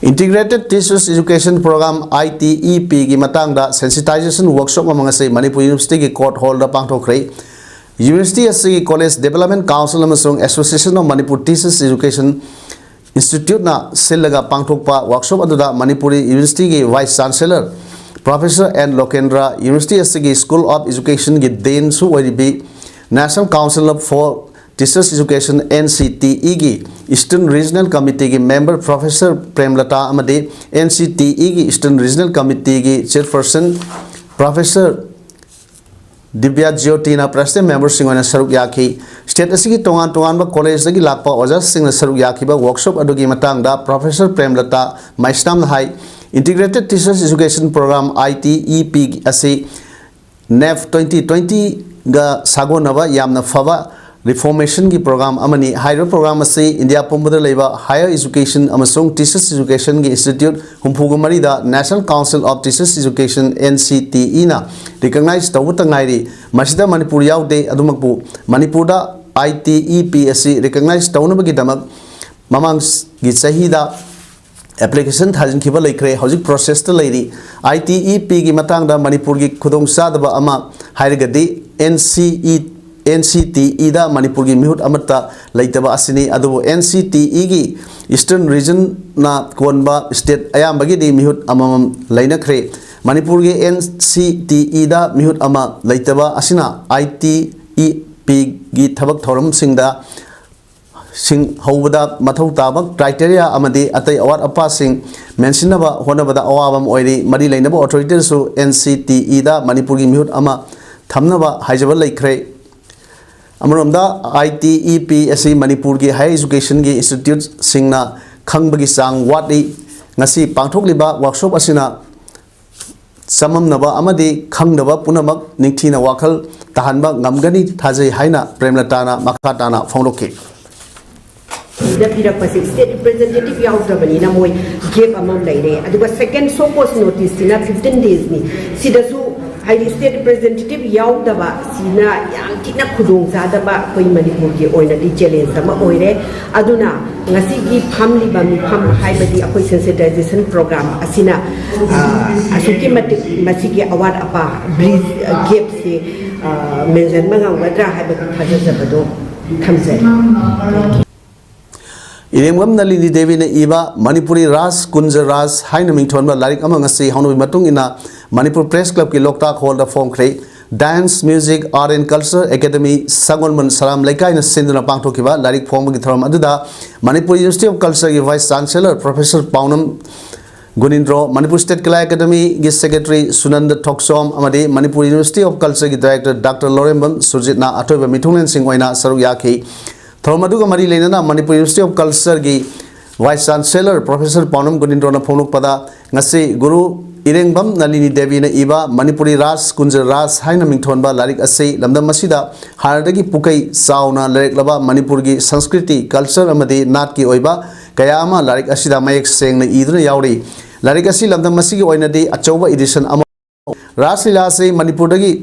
Integrated Teachers Education Program, ITEP, ꯒꯤ ꯃꯇꯥꯡꯗ sensitization workshop ꯑꯃ ꯉꯁꯤ ꯃꯅꯤꯄꯨꯔ ꯌꯨꯅꯤꯚꯔꯁꯤꯇꯤꯒꯤ ꯀꯣꯔꯠ ꯍꯣꯜꯗ ꯄꯥꯡꯊꯣꯛꯈ꯭ꯔꯦ꯫ ꯌꯨꯅꯤꯚꯔꯁꯤꯇꯤ ꯑꯁꯤꯒꯤ ꯀꯣꯂꯦꯖ ꯗꯤꯕꯦꯂꯞꯃꯦꯟ ꯀꯥꯎꯟꯁꯤꯜ ꯑꯃꯁꯨꯡ Association of Manipur Teachers Education Institute ꯅ ꯁꯤꯜꯂꯒ ꯄꯥꯡꯊꯣꯛꯄ ꯋꯥꯔꯛꯁꯣꯞ ꯑꯗꯨꯗ ꯃꯅꯤꯄꯨꯔꯤ ꯌꯨꯅꯤꯚꯔꯁꯤꯇꯤꯒꯤ vice chancellor professor N Lokendra, university ꯑꯁꯤꯒꯤ ꯁ꯭ꯀꯨꯜ ꯑꯣꯐ ꯏꯖꯨꯀꯦꯁꯟꯒꯤ ꯗꯤꯟꯁꯨ ꯑꯣꯏꯔꯤꯕꯤ National Council of for Teachers Education, NCTE ꯒꯤ Eastern Regional Committee ꯒꯤ ꯃꯦꯝꯕꯔ ꯄ꯭ꯔꯣꯐꯦꯁꯔ ꯄ꯭ꯔꯦꯝꯂꯇꯥ ꯑꯃꯗꯤ NCTE ꯒꯤ Eastern Regional Committee ꯒꯤ ꯆꯤꯌꯔꯄꯔꯁꯟ ꯄ꯭ꯔꯣꯐꯦꯁꯔ ꯗꯤꯕ꯭ꯌꯥ ꯖ꯭ꯌꯣꯇꯤꯅ ꯄ꯭ꯔꯁꯤꯗꯦꯟ ꯃꯦꯝꯕꯔꯁꯤꯡ ꯑꯣꯏꯅ ꯁꯔꯨꯛ ꯌꯥꯈꯤ꯫ ꯁ꯭ꯇꯦꯠ ꯑꯁꯤꯒꯤ ꯇꯣꯉꯥꯟ ꯇꯣꯉꯥꯟꯕ ꯀꯣꯂꯦꯖꯇꯒꯤ ꯂꯥꯛꯄ ꯑꯣꯖꯥꯁꯤꯡꯅ ꯁꯔꯨꯛ ꯌꯥꯈꯤꯕ ꯋꯥꯔꯛꯁꯣꯞ ꯑꯗꯨꯒꯤ ꯃꯇꯥꯡꯗ ꯄ꯭ꯔꯣꯐꯦꯁꯔ ꯄ꯭ꯔꯦꯝꯂꯇꯥ ꯃꯩꯁꯅꯥꯝꯅ ꯍꯥꯏ, Integrated Teachers Education Program, ITEP, ꯑꯁꯤ NEP twenty twenty ꯒ ꯁꯥꯒꯣꯟꯅꯕ ꯌꯥꯝꯅ ꯐꯕ ꯔꯤꯐꯣꯔꯃꯦꯁꯟꯒꯤ ꯄ꯭ꯔꯣꯒ꯭ꯔꯥꯝ ꯑꯃꯅꯤ꯫ ꯍꯥꯏꯔꯤꯕ ꯄ꯭ꯔꯣꯒ꯭ꯔꯥꯝ ꯑꯁꯤ ꯏꯟꯗꯤꯌꯥ ꯄꯨꯝꯕꯗ ꯂꯩꯕ ꯍꯥꯌꯔ ꯏꯖꯨꯀꯦꯁꯟ ꯑꯃꯁꯨꯡ ꯇꯤꯆꯔꯁ ꯏꯖꯨꯀꯦꯁꯟꯒꯤ ꯏꯟꯁꯇꯤꯇ꯭ꯌꯨꯠ ꯍꯨꯝꯐꯨꯒ ꯃꯔꯤꯗ National Council of Teachers Education, NCTE ꯅ ꯔꯤꯀꯒꯅꯥꯏꯖ ꯇꯧꯕꯇ ꯉꯥꯏꯔꯤ꯫ ꯃꯁꯤꯗ ꯃꯅꯤꯄꯨꯔ ꯌꯥꯎꯗꯦ꯫ ꯑꯗꯨꯃꯛꯄꯨ ꯃꯅꯤꯄꯨꯔꯗ ITEP ꯑꯁꯤ ꯔꯤꯀꯒꯅꯥꯏꯖ ꯇꯧꯅꯕꯒꯤꯗꯃꯛ ꯃꯃꯥꯡꯒꯤ ꯆꯍꯤꯗ ꯑꯦꯄ꯭ꯂꯤꯀꯦꯁꯟ ꯊꯥꯖꯤꯟꯈꯤꯕ ꯂꯩꯈ꯭ꯔꯦ, ꯍꯧꯖꯤꯛ ꯄ꯭ꯔꯣꯁꯦꯁꯇ ꯂꯩꯔꯤ꯫ ITEP ꯒꯤ ꯃꯇꯥꯡꯗ ꯃꯅꯤꯄꯨꯔꯒꯤ ꯈꯨꯗꯣꯡꯆꯥꯗꯕ ꯑꯃ ꯍꯥꯏꯔꯒꯗꯤ NCE, NCTE ꯗ ꯃꯅꯤꯄꯨꯔꯒꯤ ꯃꯤꯍꯨꯠ ꯑꯃꯠꯇ ꯂꯩꯇꯕ ꯑꯁꯤꯅꯤ꯫ ꯑꯗꯨꯕꯨ NCTE ꯒꯤ Eastern Region ꯅ ꯀꯣꯟꯕ ꯁ꯭ꯇꯦꯠ ꯑꯌꯥꯝꯕꯒꯤꯗꯤ ꯃꯤꯍꯨꯠ ꯑꯃꯃꯝ ꯂꯩꯅꯈ꯭ꯔꯦ꯫ ꯃꯅꯤꯄꯨꯔꯒꯤ ꯑꯦꯟ ꯁꯤ ꯇꯤ ꯏꯗ ꯃꯤꯍꯨꯠ ꯑꯃ ꯂꯩꯇꯕ ꯑꯁꯤꯅ ꯑꯥꯏ ꯇꯤ ꯏ ꯄꯤꯒꯤ ꯊꯕꯛ ꯊꯧꯔꯝꯁꯤꯡꯗ ꯁꯤꯡ ꯍꯧꯕꯗ ꯃꯊꯧ ꯇꯥꯕ ꯀ꯭ꯔꯥꯏꯇꯦꯔꯤꯌꯥ ꯑꯃꯗꯤ ꯑꯇꯩ ꯑꯋꯥꯠ ꯑꯄꯥꯁꯤꯡ ꯃꯦꯟꯁꯤꯟꯅꯕ ꯍꯣꯠꯅꯕꯗ ꯑꯋꯥꯕ ꯑꯃ ꯑꯣꯏꯔꯤ꯫ ꯃꯔꯤ ꯂꯩꯅꯕ ꯑꯣꯊꯣꯔꯤꯇꯤꯗꯁꯨ ꯑꯦꯟ ꯁꯤ ꯇꯤ ꯏꯗ ꯃꯅꯤꯄꯨꯔꯒꯤ ꯃꯤꯍꯨꯠ ꯑꯃ ꯊꯝꯅꯕ ꯍꯥꯏꯖꯕ ꯂꯩꯈ꯭ꯔꯦ꯫ ꯑꯃꯔꯣꯝꯗ, ꯑꯥꯏ ꯇꯤ ꯏ ꯄꯤ ꯑꯁꯤ ꯃꯅꯤꯄꯨꯔꯒꯤ ꯍꯥꯌꯔ ꯏꯖꯨꯀꯦꯁꯟꯒꯤ ꯏꯟꯁꯇꯤꯇ꯭ꯌꯨꯠꯁꯤꯡꯅ ꯈꯪꯕꯒꯤ ꯆꯥꯡ ꯋꯥꯠꯂꯤ꯫ ꯉꯁꯤ ꯄꯥꯡꯊꯣꯛꯂꯤꯕ ꯋꯥꯔꯛꯁꯣꯞ ꯑꯁꯤꯅ ꯆꯃꯝꯅꯕ ꯑꯃꯗꯤ ꯈꯪꯗꯕ ꯄꯨꯝꯅꯃꯛ ꯅꯤꯡꯊꯤꯅ ꯋꯥꯈꯜ ꯇꯥꯍꯟꯕ ꯉꯝꯒꯅꯤ ꯊꯥꯖꯩ ꯍꯥꯏꯅ ꯄ꯭ꯔꯦꯝꯂꯇꯥꯅ ꯃꯈꯥ ꯇꯥꯅ ꯐꯣꯡꯗꯣꯛꯈꯤ꯫ ꯗ ꯄꯤꯔꯛꯄꯁꯦ ꯁ꯭ꯇꯦꯠ ꯔꯤꯄ꯭ꯔꯦꯖꯦꯟꯇꯦꯇꯤꯚ ꯌꯥꯎꯗ꯭ꯔꯕꯅꯤꯅ ꯃꯣꯏ ꯒꯦꯞ ꯑꯃ ꯂꯩꯔꯦ꯫ ꯑꯗꯨꯒ ꯁꯦꯀꯦꯟ ꯁꯣ ꯀꯣꯁ ꯅꯣꯇꯤꯁꯁꯤꯅ ꯐꯤꯐꯇꯤꯟ ꯗꯦꯖꯅꯤ꯫ ꯁꯤꯗꯁꯨ ꯍꯥꯏꯗꯤ ꯁ꯭ꯇꯦꯠ ꯔꯤꯄ꯭ꯔꯦꯖꯦꯟꯇꯦꯇꯤꯚ ꯌꯥꯎꯗꯕ ꯁꯤꯅ ꯌꯥꯝ ꯊꯤꯅ ꯈꯨꯗꯣꯡ ꯆꯥꯗꯕ ꯑꯩꯈꯣꯏ ꯃꯅꯤꯄꯨꯔꯒꯤ ꯑꯣꯏꯅꯗꯤ ꯆꯦꯂꯦꯟꯖ ꯑꯃ ꯑꯣꯏꯔꯦ꯫ ꯑꯗꯨꯅ ꯉꯁꯤꯒꯤ ꯐꯝꯂꯤꯕ ꯃꯤꯐꯝ ꯍꯥꯏꯕꯗꯤ ꯑꯩꯈꯣꯏ ꯁꯦꯟꯁꯤꯇꯥꯏꯖꯦꯁꯟ ꯄ꯭ꯔꯣꯒ꯭ꯔꯥꯝ ꯑꯁꯤꯅ ꯑ, ꯑꯁꯨꯛꯀꯤ ꯃꯇꯤꯛ ꯃꯁꯤꯒꯤ ꯑꯋꯥꯠ ꯑꯄꯥ ꯕ꯭ꯔꯤꯖ ꯒꯦꯞꯁꯤ ꯃꯦꯟꯁꯤꯟꯕ ꯉꯝꯒꯗ꯭ꯔꯥ ꯍꯥꯏꯕꯒꯤ ꯊꯥꯖꯖꯕꯗꯣ ꯊꯝꯖꯔꯤ꯫ ꯏꯔꯦꯡꯕꯝ ꯅꯂꯤꯅꯤ ꯗꯦꯕꯤꯅ ꯏꯕ ꯃꯅꯤꯄꯨꯔꯤ ꯔꯥꯖ ꯀꯨꯟꯖ ꯔꯥꯖ ꯍꯥꯏꯅ ꯃꯤꯡꯊꯣꯟꯕ ꯂꯥꯏꯔꯤꯛ ꯑꯃ ꯉꯁꯤ ꯍꯧꯅꯕꯤ ꯃꯇꯨꯡ ꯏꯟꯅ ꯃꯅꯤꯄꯨꯔ ꯄ꯭ꯔꯦꯁ ꯀ꯭ꯂꯕꯀꯤ ꯂꯣꯛꯇꯥꯛ ꯍꯣꯜꯗ ꯐꯣꯡꯈ꯭ꯔꯦ꯫ Dance, Music, Art and Culture Academy ꯁꯒꯣꯜꯕꯟ ꯁꯔꯥꯝ ꯂꯩꯀꯥꯏꯅ ꯁꯤꯟꯗꯨꯅ ꯄꯥꯡꯊꯣꯛꯈꯤꯕ ꯂꯥꯏꯔꯤꯛ ꯐꯣꯡꯕꯒꯤ ꯊꯧꯔꯝ ꯑꯗꯨꯗ ꯃꯅꯤꯄꯨꯔ ꯌꯨꯅꯤꯚꯔꯁꯤꯇꯤ ꯑꯣꯐ ꯀꯜꯆꯔꯒꯤ vice chancellor professor Paonam Gunindro, Manipur state Kala ꯑꯦꯀꯥꯗꯃꯤꯒꯤ ꯁꯦꯀ꯭ꯔꯦꯇꯔꯤ ꯁꯨꯅꯟꯗ ꯊꯣꯛꯆꯣꯝ ꯑꯃꯗꯤ ꯃꯅꯤꯄꯨꯔ ꯌꯨꯅꯤꯚꯔꯁꯤꯇꯤ ꯑꯣꯐ ꯀꯜꯆꯔꯒꯤ ꯗꯥꯏꯔꯦꯛꯇꯔ ꯗꯥꯛꯇꯔ ꯂꯧꯔꯦꯝꯕꯝ ꯁꯨꯔꯖꯤꯠꯅ ꯑꯊꯣꯏꯕ ꯃꯤꯊꯨꯡꯂꯦꯟꯁꯤꯡ ꯑꯣꯏꯅ ꯁꯔꯨꯛ ꯌꯥꯈꯤ꯫ ꯊꯧꯔꯝ ꯑꯗꯨꯒ ꯃꯔꯤ ꯂꯩꯅꯅ ꯃꯅꯤꯄꯨꯔ ꯌꯨꯅꯤꯚꯔꯁꯤꯇꯤ ꯑꯣꯐ ꯀꯜꯆꯔꯒꯤ ꯚꯥꯏꯁ ꯆꯥꯟꯁꯦꯂꯔ ꯄ꯭ꯔꯣꯐꯦꯁꯔ ꯄꯥꯎꯅꯝ ꯒꯨꯅꯤꯟꯗ꯭ꯔꯣꯅ ꯐꯣꯡꯗꯣꯛꯄꯗ, ꯉꯁꯤ ꯒꯨꯔꯨ ꯏꯔꯦꯡꯕꯝ ꯅꯂꯤꯅꯤ ꯗꯦꯕꯤꯅ ꯏꯕ ꯃꯅꯤꯄꯨꯔꯤ ꯔꯥꯖ ꯀꯨꯟꯖ ꯔꯥꯖ ꯍꯥꯏꯅ ꯃꯤꯡꯊꯣꯟꯕ ꯂꯥꯏꯔꯤꯛ ꯑꯁꯤ ꯂꯝꯗꯝ ꯑꯁꯤꯗ ꯍꯥꯟꯅꯗꯒꯤ ꯄꯨꯀꯩ ꯆꯥꯎꯅ ꯂꯩꯔꯛꯂꯕ ꯃꯅꯤꯄꯨꯔꯒꯤ ꯁꯪꯁꯀ꯭ꯔꯤꯇꯤ, ꯀꯜꯆꯔ ꯑꯃꯗꯤ ꯅꯥꯠꯀꯤ ꯑꯣꯏꯕ ꯀꯌꯥ ꯑꯃ ꯂꯥꯏꯔꯤꯛ ꯑꯁꯤꯗ ꯃꯌꯦꯛ ꯁꯦꯡꯅ ꯏꯗꯨꯅ ꯌꯥꯎꯔꯤ꯫ ꯂꯥꯏꯔꯤꯛ ꯑꯁꯤ ꯂꯝꯗꯝ ꯑꯁꯤꯒꯤ ꯑꯣꯏꯅꯗꯤ ꯑꯆꯧꯕ ꯏꯗꯤꯁꯟ ꯑꯃ꯫ ꯔꯥꯁ ꯂꯤꯂꯥ ꯑꯁꯤ ꯃꯅꯤꯄꯨꯔꯗꯒꯤ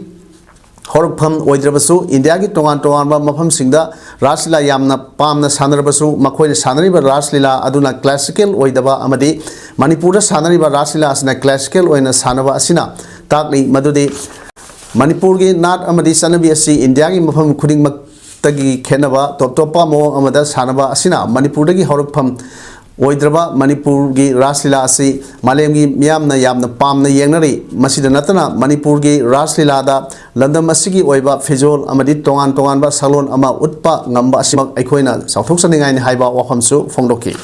ꯍꯧꯔꯛꯐꯝ ꯑꯣꯏꯗ꯭ꯔꯕꯁꯨ, ꯏꯟꯗꯤꯌꯥꯒꯤ ꯇꯣꯉꯥꯟ ꯇꯣꯉꯥꯟꯕ ꯃꯐꯝꯁꯤꯡꯗ ꯔꯥꯁ ꯂꯤꯂꯥ ꯌꯥꯝꯅ ꯄꯥꯝꯅ ꯁꯥꯟꯅꯔꯕꯁꯨ, ꯃꯈꯣꯏꯅ ꯁꯥꯟꯅꯔꯤꯕ ꯔꯥꯁ ꯂꯤꯂꯥ ꯑꯗꯨꯅ ꯀ꯭ꯂꯥꯁꯤꯀꯦꯜ ꯑꯣꯏꯗꯕ ꯑꯃꯗꯤ ꯃꯅꯤꯄꯨꯔꯗ ꯁꯥꯟꯅꯔꯤꯕ ꯔꯥꯁ ꯂꯤꯂꯥ ꯑꯁꯤꯅ ꯀ꯭ꯂꯥꯁꯤꯀꯦꯜ ꯑꯣꯏꯅ ꯁꯥꯟꯅꯕ ꯑꯁꯤꯅ ꯇꯥꯛꯂꯤ ꯃꯗꯨꯗꯤ ꯃꯅꯤꯄꯨꯔꯒꯤ ꯅꯥꯠ ꯑꯃꯗꯤ ꯆꯠꯅꯕꯤ ꯑꯁꯤ ꯏꯟꯗꯤꯌꯥꯒꯤ ꯃꯐꯝ ꯈꯨꯗꯤꯡꯃꯛꯇꯒꯤ ꯈꯦꯠꯅꯕ ꯇꯣꯞ ꯇꯣꯞꯄ ꯃꯑꯣꯡ ꯑꯃꯗ ꯁꯥꯟꯅꯕ ꯑꯁꯤꯅ ꯃꯅꯤꯄꯨꯔꯗꯒꯤ ꯍꯧꯔꯛꯐꯝ ꯑꯣꯏꯗ꯭ꯔꯕ ꯃꯅꯤꯄꯨꯔꯒꯤ ꯔꯥꯁ ꯂꯤꯂꯥ ꯑꯁꯤ ꯃꯥꯂꯦꯝꯒꯤ ꯃꯤꯌꯥꯝꯅ ꯌꯥꯝꯅ ꯄꯥꯝꯅ ꯌꯦꯡꯅꯔꯤ꯫ ꯃꯁꯤꯗ ꯅꯠꯇꯅ ꯃꯅꯤꯄꯨꯔꯒꯤ ꯔꯥꯁ ꯂꯤꯂꯥꯗ ꯂꯝꯗꯝ ꯑꯁꯤꯒꯤ ꯑꯣꯏꯕ ꯐꯤꯖꯣꯜ ꯑꯃꯗꯤ ꯇꯣꯉꯥꯟ ꯇꯣꯉꯥꯟꯕ ꯁꯛꯂꯣꯟ ꯑꯃ ꯎꯠꯄ ꯉꯝꯕ ꯑꯁꯤꯃꯛ ꯑꯩꯈꯣꯏꯅ ꯆꯥꯎꯊꯣꯛꯆꯅꯤꯡꯉꯥꯏꯅꯤ ꯍꯥꯏꯕ ꯋꯥꯐꯝꯁꯨ ꯐꯣꯡꯗꯣꯛꯈꯤ꯫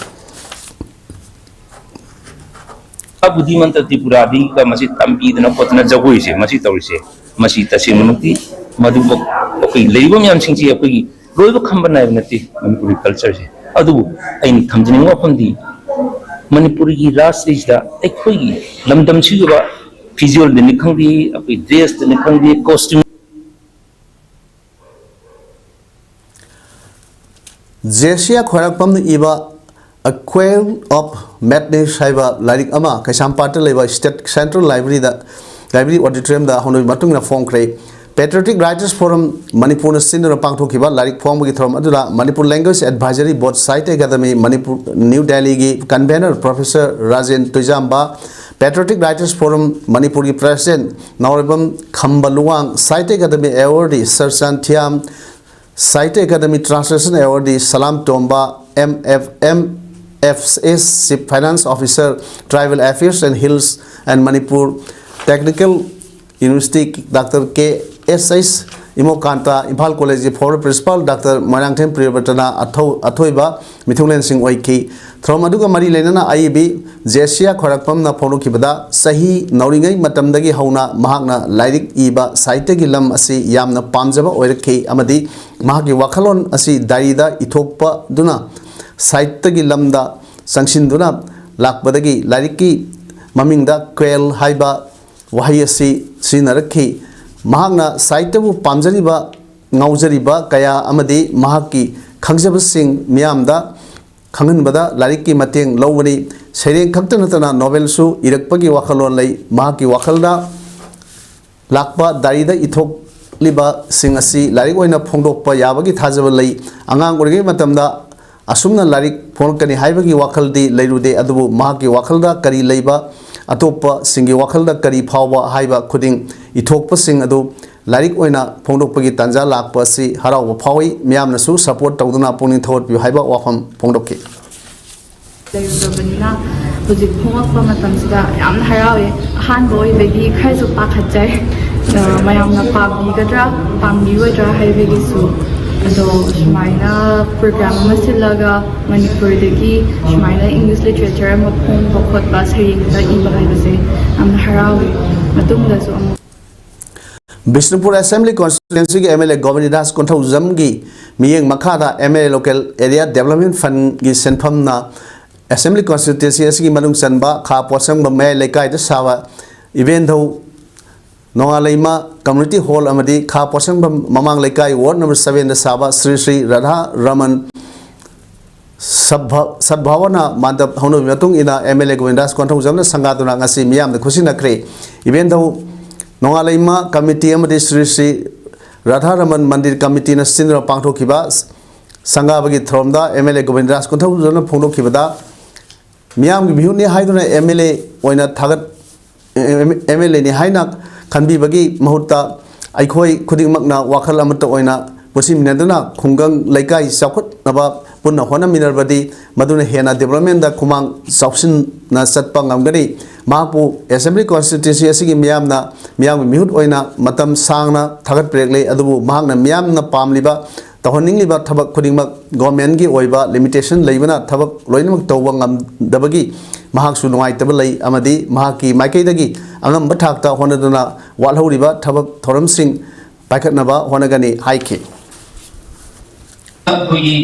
ꯕꯨꯙꯤꯃꯟꯇ ꯇ꯭ꯔꯤꯄꯨꯔꯥꯗꯒꯤꯒ ꯃꯁꯤ ꯇꯝꯕꯤꯗꯅ ꯈꯣꯠꯇꯅ ꯖꯒꯣꯏꯁꯦ ꯃꯁꯤ ꯇꯧꯔꯤꯁꯦ, ꯃꯁꯤ ꯇꯁꯦꯡꯅꯃꯛꯇꯤ ꯃꯗꯨꯃꯛ ꯑꯩꯈꯣꯏ ꯂꯩꯔꯤꯕ ꯃꯌꯥꯝꯁꯤꯡꯁꯤ ꯑꯩꯈꯣꯏꯒꯤ ꯂꯣꯏꯕ ꯈꯝꯕ ꯅꯥꯏꯕ ꯅꯠꯇꯦ ꯃꯅꯤꯄꯨꯔꯤ ꯀꯜꯆꯔꯁꯦ꯫ ꯑꯗꯨꯕꯨ ꯑꯩꯅ ꯊꯝꯖꯅꯤꯡꯕ ꯋꯥꯐꯝꯗꯤ, ꯃꯅꯤꯄꯨꯔꯒꯤ ꯔꯥꯖꯅꯤꯇꯤꯁꯤꯗ ꯑꯩꯈꯣꯏꯒꯤ ꯂꯝꯗꯝꯁꯤꯒꯤ ꯑꯣꯏꯕ ꯐꯤꯖꯣꯜꯗꯅꯤ ꯈꯪꯗꯦ, ꯑꯩꯈꯣꯏ ꯗ꯭ꯔꯦꯁꯇꯅꯤ ꯈꯪꯗꯦ, ꯀꯣꯁꯇ꯭ꯌꯨꯝ ꯖꯦꯁꯤꯌꯥ ꯈ꯭ꯋꯥꯏꯔꯥꯛꯄꯝꯅ ꯏꯕ A Quell of Madness ꯍꯥꯏꯕ ꯂꯥꯏꯔꯤꯛ ꯑꯃ ꯀꯩꯁꯥꯝꯄꯥꯠꯇ ꯂꯩꯕ ꯁ꯭ꯇꯦꯠ ꯁꯦꯟꯇ꯭ꯔꯦꯜ ꯂꯥꯏꯕ꯭ꯔꯦꯔꯤꯗ, ꯂꯥꯏꯕ꯭ꯔꯦꯔꯤ ꯑꯣꯗꯤꯇꯣꯔꯤꯌꯝꯗ ꯍꯧꯅꯕꯤ ꯃꯇꯨꯡ ꯏꯟꯅ ꯐꯣꯡꯈ꯭ꯔꯦ꯫ Patriotic Writers Forum ꯃꯅꯤꯄꯨꯔꯅ ꯁꯤꯟꯗꯨꯅ ꯄꯥꯡꯊꯣꯛꯈꯤꯕ ꯂꯥꯏꯔꯤꯛ ꯐꯣꯡꯕꯒꯤ ꯊꯧꯔꯝ ꯑꯗꯨꯗ Manipur Language Advisory Board Sahitya Academy Manipur, new ꯗꯦꯜꯂꯤꯒꯤ convenor Professor Rajen Tuijamba, Patriotic Writers Forum ꯃꯅꯤꯄꯨꯔꯒꯤ president Naorembam Khamba Luwang, Sahitya Academy awardee Sarchand Thiyam, Sahitya Academy Translation Awardee Salam Tomba, M F M F S Chief Finance Officer, Tribal Affairs and Hills and Manipur Technical University, Doctor K S H Imokanta, Imphal ꯀꯣꯂꯦꯖꯀꯤ former principal Doctor Moirangthem ꯄ꯭ꯔꯤꯌꯕ꯭ꯔꯇꯅ ꯑꯊꯧ-, ꯑꯊꯣꯏꯕ ꯃꯤꯊꯨꯡꯂꯦꯟꯁꯤꯡ ꯑꯣꯏꯈꯤ꯫ ꯊꯧꯔꯝ ꯑꯗꯨꯒ ꯃꯔꯤ ꯂꯩꯅꯅ ꯑꯏꯕꯤ ꯖꯦꯁꯤꯌꯥ ꯈ꯭ꯋꯥꯏꯔꯥꯛꯄꯝꯅ ꯐꯣꯡꯗꯣꯛꯈꯤꯕꯗ, ꯆꯍꯤ ꯅꯧꯔꯤꯉꯩ ꯃꯇꯝꯗꯒꯤ ꯍꯧꯅ ꯃꯍꯥꯛꯅ ꯂꯥꯏꯔꯤꯛ ꯏꯕ, ꯁꯥꯍꯤꯇ꯭ꯌꯒꯤ ꯂꯝ ꯑꯁꯤ ꯌꯥꯝꯅ ꯄꯥꯝꯖꯕ ꯑꯣꯏꯔꯛꯈꯤ ꯑꯃꯗꯤ ꯃꯍꯥꯛꯀꯤ ꯋꯥꯈꯜꯂꯣꯟ ꯑꯁꯤ ꯗꯥꯏꯔꯤꯗ ꯏꯊꯣꯛꯄꯗꯨꯅ ꯁꯥꯍꯤꯇ꯭ꯌꯒꯤ ꯂꯝꯗ ꯆꯪꯁꯤꯟꯗꯨꯅ ꯂꯥꯛꯄꯗꯒꯤ ꯂꯥꯏꯔꯤꯛꯀꯤ ꯃꯃꯤꯡꯗ ꯀ꯭ꯋꯦꯜ ꯍꯥꯏꯕ ꯋꯥꯍꯩ ꯑꯁꯤ ꯁꯤꯖꯤꯟꯅꯔꯛꯈꯤ꯫ ꯃꯍꯥꯛꯅ ꯁꯥꯍꯤꯇ꯭ꯌꯕꯨ ꯄꯥꯝꯖꯔꯤꯕ, ꯉꯥꯎꯖꯔꯤꯕ ꯀꯌꯥ ꯑꯃꯗꯤ ꯃꯍꯥꯛꯀꯤ ꯈꯪꯖꯕꯁꯤꯡ ꯃꯤꯌꯥꯝꯗ ꯈꯪꯍꯟꯕꯗ ꯂꯥꯏꯔꯤꯛꯀꯤ ꯃꯇꯦꯡ ꯂꯧꯕꯅꯤ꯫ ꯁꯩꯔꯦꯡ ꯈꯛꯇ ꯅꯠꯇꯅ ꯅꯣꯚꯦꯜꯁꯨ ꯏꯔꯛꯄꯒꯤ ꯋꯥꯈꯜꯂꯣꯟ ꯂꯩ꯫ ꯃꯍꯥꯛꯀꯤ ꯋꯥꯈꯜꯗ ꯂꯥꯛꯄ ꯗꯥꯏꯔꯤꯗ ꯏꯊꯣꯛꯂꯤꯕꯁꯤꯡ ꯑꯁꯤ ꯂꯥꯏꯔꯤꯛ ꯑꯣꯏꯅ ꯐꯣꯡꯗꯣꯛꯄ ꯌꯥꯕꯒꯤ ꯊꯥꯖꯕ ꯂꯩ꯫ ꯑꯉꯥꯡ ꯑꯣꯏꯔꯤꯉꯩ ꯃꯇꯝꯗ ꯑꯁꯨꯝꯅ ꯂꯥꯏꯔꯤꯛ ꯐꯣꯡꯂꯛꯀꯅꯤ ꯍꯥꯏꯕꯒꯤ ꯋꯥꯈꯜꯗꯤ ꯂꯩꯔꯨꯗꯦ, ꯑꯗꯨꯕꯨ ꯃꯍꯥꯛꯀꯤ ꯋꯥꯈꯜꯗ ꯀꯔꯤ ꯂꯩꯕ, ꯑꯇꯣꯞꯄꯁꯤꯡꯒꯤ ꯋꯥꯈꯜꯗ ꯀꯔꯤ ꯐꯥꯎꯕ ꯍꯥꯏꯕ ꯈꯨꯗꯤꯡ ꯏꯊꯣꯛꯄꯁꯤꯡ ꯑꯗꯨ ꯂꯥꯏꯔꯤꯛ ꯑꯣꯏꯅ ꯐꯣꯡꯗꯣꯛꯄꯒꯤ ꯇꯥꯟꯖꯥ ꯂꯥꯛꯄ ꯑꯁꯤ ꯍꯔꯥꯎꯕ ꯐꯥꯎꯏ꯫ ꯃꯤꯌꯥꯝꯅꯁꯨ support ꯇꯧꯗꯨꯅ ꯄꯨꯛꯅꯤꯡ ꯊꯧꯒꯠꯄꯤꯌꯨ ꯍꯥꯏꯕ ꯋꯥꯐꯝ ꯐꯣꯡꯗꯣꯛꯈꯤ꯫ ꯂꯩꯔꯨꯗꯕꯅꯤꯅ ꯍꯧꯖꯤꯛ ꯐꯣꯡꯉꯛꯄ ꯃꯇꯝꯁꯤꯗ ꯌꯥꯝꯅ ꯍꯔꯥꯎꯋꯦ꯫ ꯑꯍꯥꯟꯕ ꯑꯣꯏꯕꯒꯤ ꯈꯔꯁꯨ ꯄꯥꯈꯠꯆꯩ꯫ ꯑ, ꯃꯌꯥꯝꯅ ꯄꯥꯝꯕꯤꯒꯗ꯭ꯔꯥ ꯄꯥꯝꯕꯤꯔꯣꯏꯗ꯭ꯔꯥ ꯍꯥꯏꯕꯒꯤꯁꯨ꯫ ꯑꯗꯣ ꯁꯨꯃꯥꯏꯅ ꯄ꯭ꯔꯣꯒ꯭ꯔꯥꯝ ꯑꯃ ꯁꯤꯜꯂꯒ ꯃꯅꯤꯄꯨꯔꯗꯒꯤ ꯁꯨꯃꯥꯏꯅ ꯏꯪꯂꯤꯁ ꯂꯤꯇꯔꯦꯆꯔ ꯑꯃ ꯐꯣꯡꯕ ꯈꯣꯠꯄ, ꯁꯩꯔꯦꯡꯗ ꯏꯕ ꯍꯥꯏꯕꯁꯦ ꯌꯥꯝꯅ ꯍꯔꯥꯎꯋꯦ꯫ ꯃꯇꯨꯡꯗꯁꯨ ꯑꯃꯨꯛ ꯕꯤꯁꯅꯨꯄꯨꯔ ꯑꯦꯁꯦꯝꯕ꯭ꯂꯤ ꯀꯣꯟꯁꯇꯤꯇ꯭ꯋꯦꯟꯁꯤꯒꯤ ꯑꯦꯝ ꯑꯦꯜ ꯑꯦ ꯒꯣꯕꯤꯟꯗꯥꯁ ꯀꯣꯟꯊꯧꯖꯝꯒꯤ ꯃꯤꯠꯌꯦꯡ ꯃꯈꯥꯗ M L A local area development ꯐꯟꯒꯤ ꯁꯦꯟꯐꯝꯅ ꯑꯦꯁꯦꯝꯕ꯭ꯂꯤ ꯀꯣꯟꯁꯇꯤꯇ꯭ꯋꯦꯟꯁꯤ ꯑꯁꯤꯒꯤ ꯃꯅꯨꯡ ꯆꯟꯕ ꯈꯥ ꯄꯣꯠꯁꯪꯕꯝ ꯃꯌꯥꯏ ꯂꯩꯀꯥꯏꯗ ꯁꯥꯕ ꯏꯕꯦꯟꯙꯧ ꯅꯣꯡꯉꯥꯂꯩꯃ ꯀꯝꯃ꯭ꯌꯨꯅꯤꯇꯤ ꯍꯣꯜ ꯑꯃꯗꯤ ꯈꯥ ꯄꯣꯠꯁꯪꯕꯝ ꯃꯃꯥꯡ ꯂꯩꯀꯥꯏ ꯋꯥꯔꯗ ꯅꯝꯕꯔ ꯁꯚꯦꯟꯗ ꯁꯥꯕ ꯁ꯭ꯔꯤ ꯁ꯭ꯔꯤ ꯔꯥꯙꯥ ꯔꯃꯟ ꯁꯗꯚꯥ-, ꯁꯗꯚꯥꯋꯅꯥ ꯃꯥꯟꯗꯞ ꯍꯧꯅꯕꯒꯤ ꯃꯇꯨꯡ ꯏꯟꯅ ꯑꯦꯝ ꯑꯦꯜ ꯑꯦ ꯒꯣꯕꯤꯟꯗꯥꯁ ꯀꯣꯟꯊꯧꯖꯝꯅ ꯁꯪꯒꯥꯗꯨꯅ ꯉꯁꯤ ꯃꯤꯌꯥꯝꯗ ꯈꯨꯠꯁꯤꯟꯅꯈ꯭ꯔꯦ꯫ ꯏꯕꯦꯟꯙꯧ ꯅꯣꯡꯉꯥꯂꯩꯃ ꯀꯝꯃꯤꯇꯤ ꯑꯃꯗꯤ ꯁ꯭ꯔꯤ ꯁ꯭ꯔꯤ ꯔꯥꯙꯥꯔꯃꯟ ꯃꯟꯗꯤꯔ ꯀꯝꯃꯤꯇꯤꯅ ꯁꯤꯟꯗꯨꯅ ꯄꯥꯡꯊꯣꯛꯈꯤꯕ ꯁꯪꯒꯥꯕꯒꯤ ꯊꯧꯔꯝꯗ ꯑꯦꯝ ꯑꯦꯜ ꯑꯦ ꯒꯣꯕꯤꯟꯗꯥꯁ ꯀꯣꯟꯊꯧꯖꯝꯅ ꯐꯣꯡꯗꯣꯛꯈꯤꯕꯗ, ꯃꯤꯌꯥꯝꯒꯤ ꯃꯤꯍꯨꯠꯅꯤ ꯍꯥꯏꯗꯨꯅ ꯑꯦꯝ ꯑꯦꯜ ꯑꯦ ꯑꯣꯏꯅ ꯊꯥꯒꯠ ꯑꯦꯝ ꯑꯦꯜ ꯑꯦꯅꯤ ꯍꯥꯏꯅ ꯈꯟꯕꯤꯕꯒꯤ ꯃꯍꯨꯠꯇ ꯑꯩꯈꯣꯏ ꯈꯨꯗꯤꯡꯃꯛꯅ ꯋꯥꯈꯜ ꯑꯃꯠꯇ ꯑꯣꯏꯅ ꯄꯨꯟꯁꯤꯟꯃꯤꯟꯅꯗꯨꯅ ꯈꯨꯡꯒꯪ ꯂꯩꯀꯥꯏ ꯆꯥꯎꯈꯠꯅꯕ ꯄꯨꯟꯅ ꯍꯣꯠꯅꯃꯤꯟꯅꯔꯕꯗꯤ ꯃꯗꯨꯅ ꯍꯦꯟꯅ ꯗꯤꯕ꯭ꯂꯞꯃꯦꯟꯗ ꯈꯨꯃꯥꯡ ꯆꯥꯎꯁꯤꯟꯅ ꯆꯠꯄ ꯉꯝꯒꯅꯤ꯫ ꯃꯍꯥꯛꯄꯨ ꯑꯦꯁꯦꯝꯕ꯭ꯂꯤ ꯀꯣꯟꯁꯇꯤꯇ꯭ꯋꯦꯟꯁꯤ ꯑꯁꯤꯒꯤ ꯃꯤꯌꯥꯝꯅ, ꯃꯤꯌꯥꯝꯒꯤ ꯃꯤꯍꯨꯠ ꯑꯣꯏꯅ ꯃꯇꯝ ꯁꯥꯡꯅ ꯊꯥꯒꯠꯄꯤꯔꯛꯂꯦ, ꯑꯗꯨꯕꯨ ꯃꯍꯥꯛꯅ ꯃꯤꯌꯥꯝꯅ ꯄꯥꯝꯂꯤꯕ ꯇꯧꯍꯟꯅꯤꯡꯂꯤꯕ ꯊꯕꯛ ꯈꯨꯗꯤꯡꯃꯛ ꯒꯣꯔꯃꯦꯟꯒꯤ ꯑꯣꯏꯕ ꯂꯤꯃꯤꯇꯦꯁꯟ ꯂꯩꯕꯅ ꯊꯕꯛ ꯂꯣꯏꯅꯃꯛ ꯇꯧꯕ ꯉꯝꯗꯕꯒꯤ ꯃꯍꯥꯛꯁꯨ ꯅꯨꯡꯉꯥꯏꯇꯕ ꯂꯩ ꯑꯃꯗꯤ ꯃꯍꯥꯛꯀꯤ ꯃꯥꯏꯀꯩꯗꯒꯤ ꯑꯉꯝꯕ ꯊꯥꯛꯇ ꯍꯣꯠꯅꯗꯨꯅ ꯋꯥꯠꯍꯧꯔꯤꯕ ꯊꯕꯛ ꯊꯧꯔꯝꯁꯤꯡ ꯄꯥꯏꯈꯠꯅꯕ ꯍꯣꯠꯅꯒꯅꯤ ꯍꯥꯏꯈꯤ꯫ ꯑꯩꯈꯣꯏꯒꯤ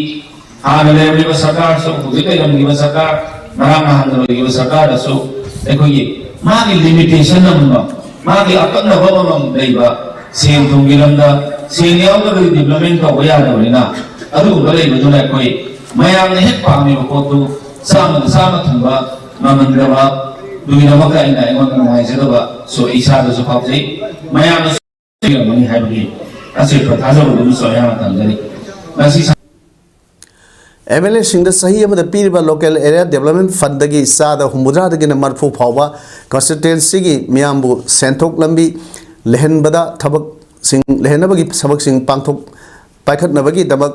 ꯍꯥꯟꯅ ꯂꯩꯔꯝꯂꯤꯕ ꯁꯔꯀꯥꯔꯁꯨ, ꯍꯧꯖꯤꯛ ꯂꯩꯔꯝꯂꯤꯕ ꯁꯔꯀꯥꯔ, ꯉꯔꯥꯡ ꯅꯍꯥꯟꯗ ꯂꯩꯔꯤꯕ ꯁꯔꯀꯥꯔꯗꯁꯨ ꯑꯩꯈꯣꯏꯒꯤ ꯃꯥꯒꯤ ꯂꯤꯃꯤꯇꯦꯁꯟ ꯑꯃꯃꯝ, ꯃꯥꯒꯤ ꯑꯀꯛꯅꯕ ꯑꯃꯃꯝ ꯂꯩꯕ, ꯁꯦꯟ ꯊꯨꯝꯒꯤ ꯂꯝꯗ ꯁꯦꯟ ꯌꯥꯎꯗ꯭ꯔꯒꯗꯤ ꯗꯤꯕ꯭ꯂꯞꯃꯦꯟ ꯇꯧꯕ ꯌꯥꯗꯕꯅꯤꯅ, ꯑꯗꯨꯒꯨꯝꯕ ꯂꯩꯕꯗꯨꯅ ꯑꯩꯈꯣꯏ ꯃꯌꯥꯝꯅ ꯍꯦꯛ ꯄꯥꯝꯃꯤꯕ ꯄꯣꯠꯇꯨ ꯆꯥꯝꯃꯗ ꯆꯥꯝꯃ ꯊꯨꯡꯕ ꯉꯝꯍꯟꯗꯕꯗꯨꯒꯤꯗꯃꯛꯇ ꯑꯩꯅ ꯑꯩꯉꯣꯟꯗ ꯅꯨꯡꯉꯥꯏꯖꯗꯕꯁꯨ ꯑꯩ ꯏꯁꯥꯗꯁꯨ ꯐꯥꯎꯖꯩ꯫ ꯃꯌꯥꯝꯅꯁꯨ ꯄꯤꯔꯝꯒꯅꯤ ꯍꯥꯏꯕꯒꯤ ꯑꯆꯦꯠꯄ ꯊꯥꯖꯕꯗꯨ ꯑꯃꯁꯨ ꯑꯩꯍꯥꯛꯅ ꯊꯝꯖꯔꯤ꯫ ꯉꯁꯤ ꯑꯦꯝ ꯑꯦꯜ ꯑꯦꯁꯤꯡꯗ ꯆꯍꯤ ꯑꯃꯗ ꯄꯤꯔꯤꯕ ꯂꯣꯀꯦꯜ ꯑꯦꯔꯤꯌꯥ ꯗꯦꯕꯂꯞꯃꯦꯟ ꯐꯟꯗꯒꯤ ꯆꯥꯗ ꯍꯨꯝꯐꯨꯇꯔꯥꯗꯒꯤꯅ ꯃꯔꯤꯐꯨ ꯐꯥꯎꯕ ꯀꯟꯁꯇꯤꯇ꯭ꯋꯦꯟꯁꯤꯒꯤ ꯃꯤꯌꯥꯝꯕꯨ ꯁꯦꯟꯊꯣꯛ ꯂꯝꯕꯤ ꯂꯩꯍꯟꯕꯗ ꯊꯕꯛꯁꯤꯡ ꯂꯩꯍꯟꯅꯕꯒꯤ ꯊꯕꯛꯁꯤꯡ ꯄꯥꯡꯊꯣꯛ ꯄꯥꯏꯈꯠꯅꯕꯒꯤꯗꯃꯛ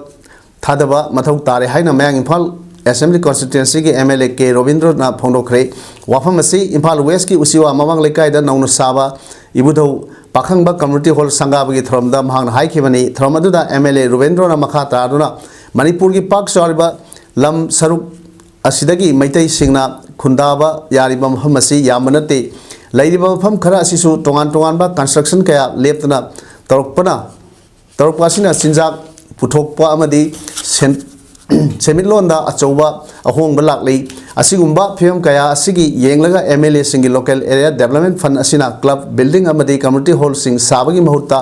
ꯊꯥꯗꯕ ꯃꯊꯧ ꯇꯥꯔꯦ ꯍꯥꯏꯅ ꯃꯌꯥꯡ ꯏꯝꯐꯥꯜ ꯑꯦꯁꯦꯝꯕ꯭ꯂꯤ ꯀꯣꯟꯁꯇꯤꯇ꯭ꯋꯦꯟꯁꯤꯒꯤ ꯑꯦꯝ ꯑꯦꯜ ꯑꯦ ꯀꯦ ꯔꯣꯕꯤꯟꯗ꯭ꯔꯣꯅ ꯐꯣꯡꯗꯣꯛꯈ꯭ꯔꯦ꯫ ꯋꯥꯐꯝ ꯑꯁꯤ ꯏꯝꯐꯥꯜ ꯋꯦꯁꯀꯤ ꯎꯆꯤꯋꯥ ꯃꯃꯥꯡ ꯂꯩꯀꯥꯏꯗ ꯅꯧꯅ ꯁꯥꯕ ꯏꯕꯨꯙꯧ ꯄꯥꯈꯪꯕ ꯀꯝꯃ꯭ꯌꯨꯅꯤꯇꯤ ꯍꯣꯜ ꯁꯪꯒꯥꯕꯒꯤ ꯊꯧꯔꯝꯗ ꯃꯍꯥꯛꯅ ꯍꯥꯏꯈꯤꯕꯅꯤ꯫ ꯊꯧꯔꯝ ꯑꯗꯨꯗ ꯑꯦꯝ ꯑꯦꯜ ꯑꯦ ꯔꯨꯕꯦꯟꯗ꯭ꯔꯣꯅ ꯃꯈꯥ ꯇꯥꯗꯨꯅ ꯃꯅꯤꯄꯨꯔꯒꯤ ꯄꯥꯛ ꯆꯥꯎꯔꯤꯕ ꯂꯝ ꯁꯔꯨꯛ ꯑꯁꯤꯗꯒꯤ ꯃꯩꯇꯩꯁꯤꯡꯅ ꯈꯨꯟꯗꯥꯕ ꯌꯥꯔꯤꯕ ꯃꯐꯝ ꯑꯁꯤ ꯌꯥꯝꯕ ꯅꯠꯇꯦ꯫ ꯂꯩꯔꯤꯕ ꯃꯐꯝ ꯈꯔ ꯑꯁꯤꯁꯨ ꯇꯣꯉꯥꯟ ꯇꯣꯉꯥꯟꯕ ꯀꯟꯁꯇ꯭ꯔꯛꯁꯟ ꯀꯌꯥ ꯂꯦꯞꯇꯅ ꯇꯧꯔꯛꯄꯅ ꯇꯧꯔꯛꯄ ꯑꯁꯤꯅ ꯆꯤꯟꯖꯥꯛ ꯄꯨꯊꯣꯛꯄ ꯑꯃꯗꯤ ꯁꯦꯟ-, ꯁꯦꯟꯃꯤꯠꯂꯣꯟꯗ ꯑꯆꯧꯕ ꯑꯍꯣꯡꯕ ꯂꯥꯛꯂꯤ꯫ ꯑꯁꯤꯒꯨꯝꯕ ꯐꯤꯕꯝ ꯀꯌꯥ ꯑꯁꯤꯒꯤ ꯌꯦꯡꯂꯒ ꯑꯦꯝ ꯑꯦꯜ ꯑꯦꯁꯤꯡꯒꯤ ꯂꯣꯀꯦꯜ ꯑꯦꯔꯤꯌꯥ ꯗꯦꯕꯂꯞꯃꯦꯟ ꯐꯟ ꯑꯁꯤꯅ ꯀ꯭ꯂꯕ, ꯕꯤꯜꯗꯤꯡ ꯑꯃꯗꯤ ꯀꯝꯃ꯭ꯌꯨꯅꯤꯇꯤ ꯍꯣꯜꯁꯤꯡ ꯁꯥꯕꯒꯤ ꯃꯍꯨꯠꯇ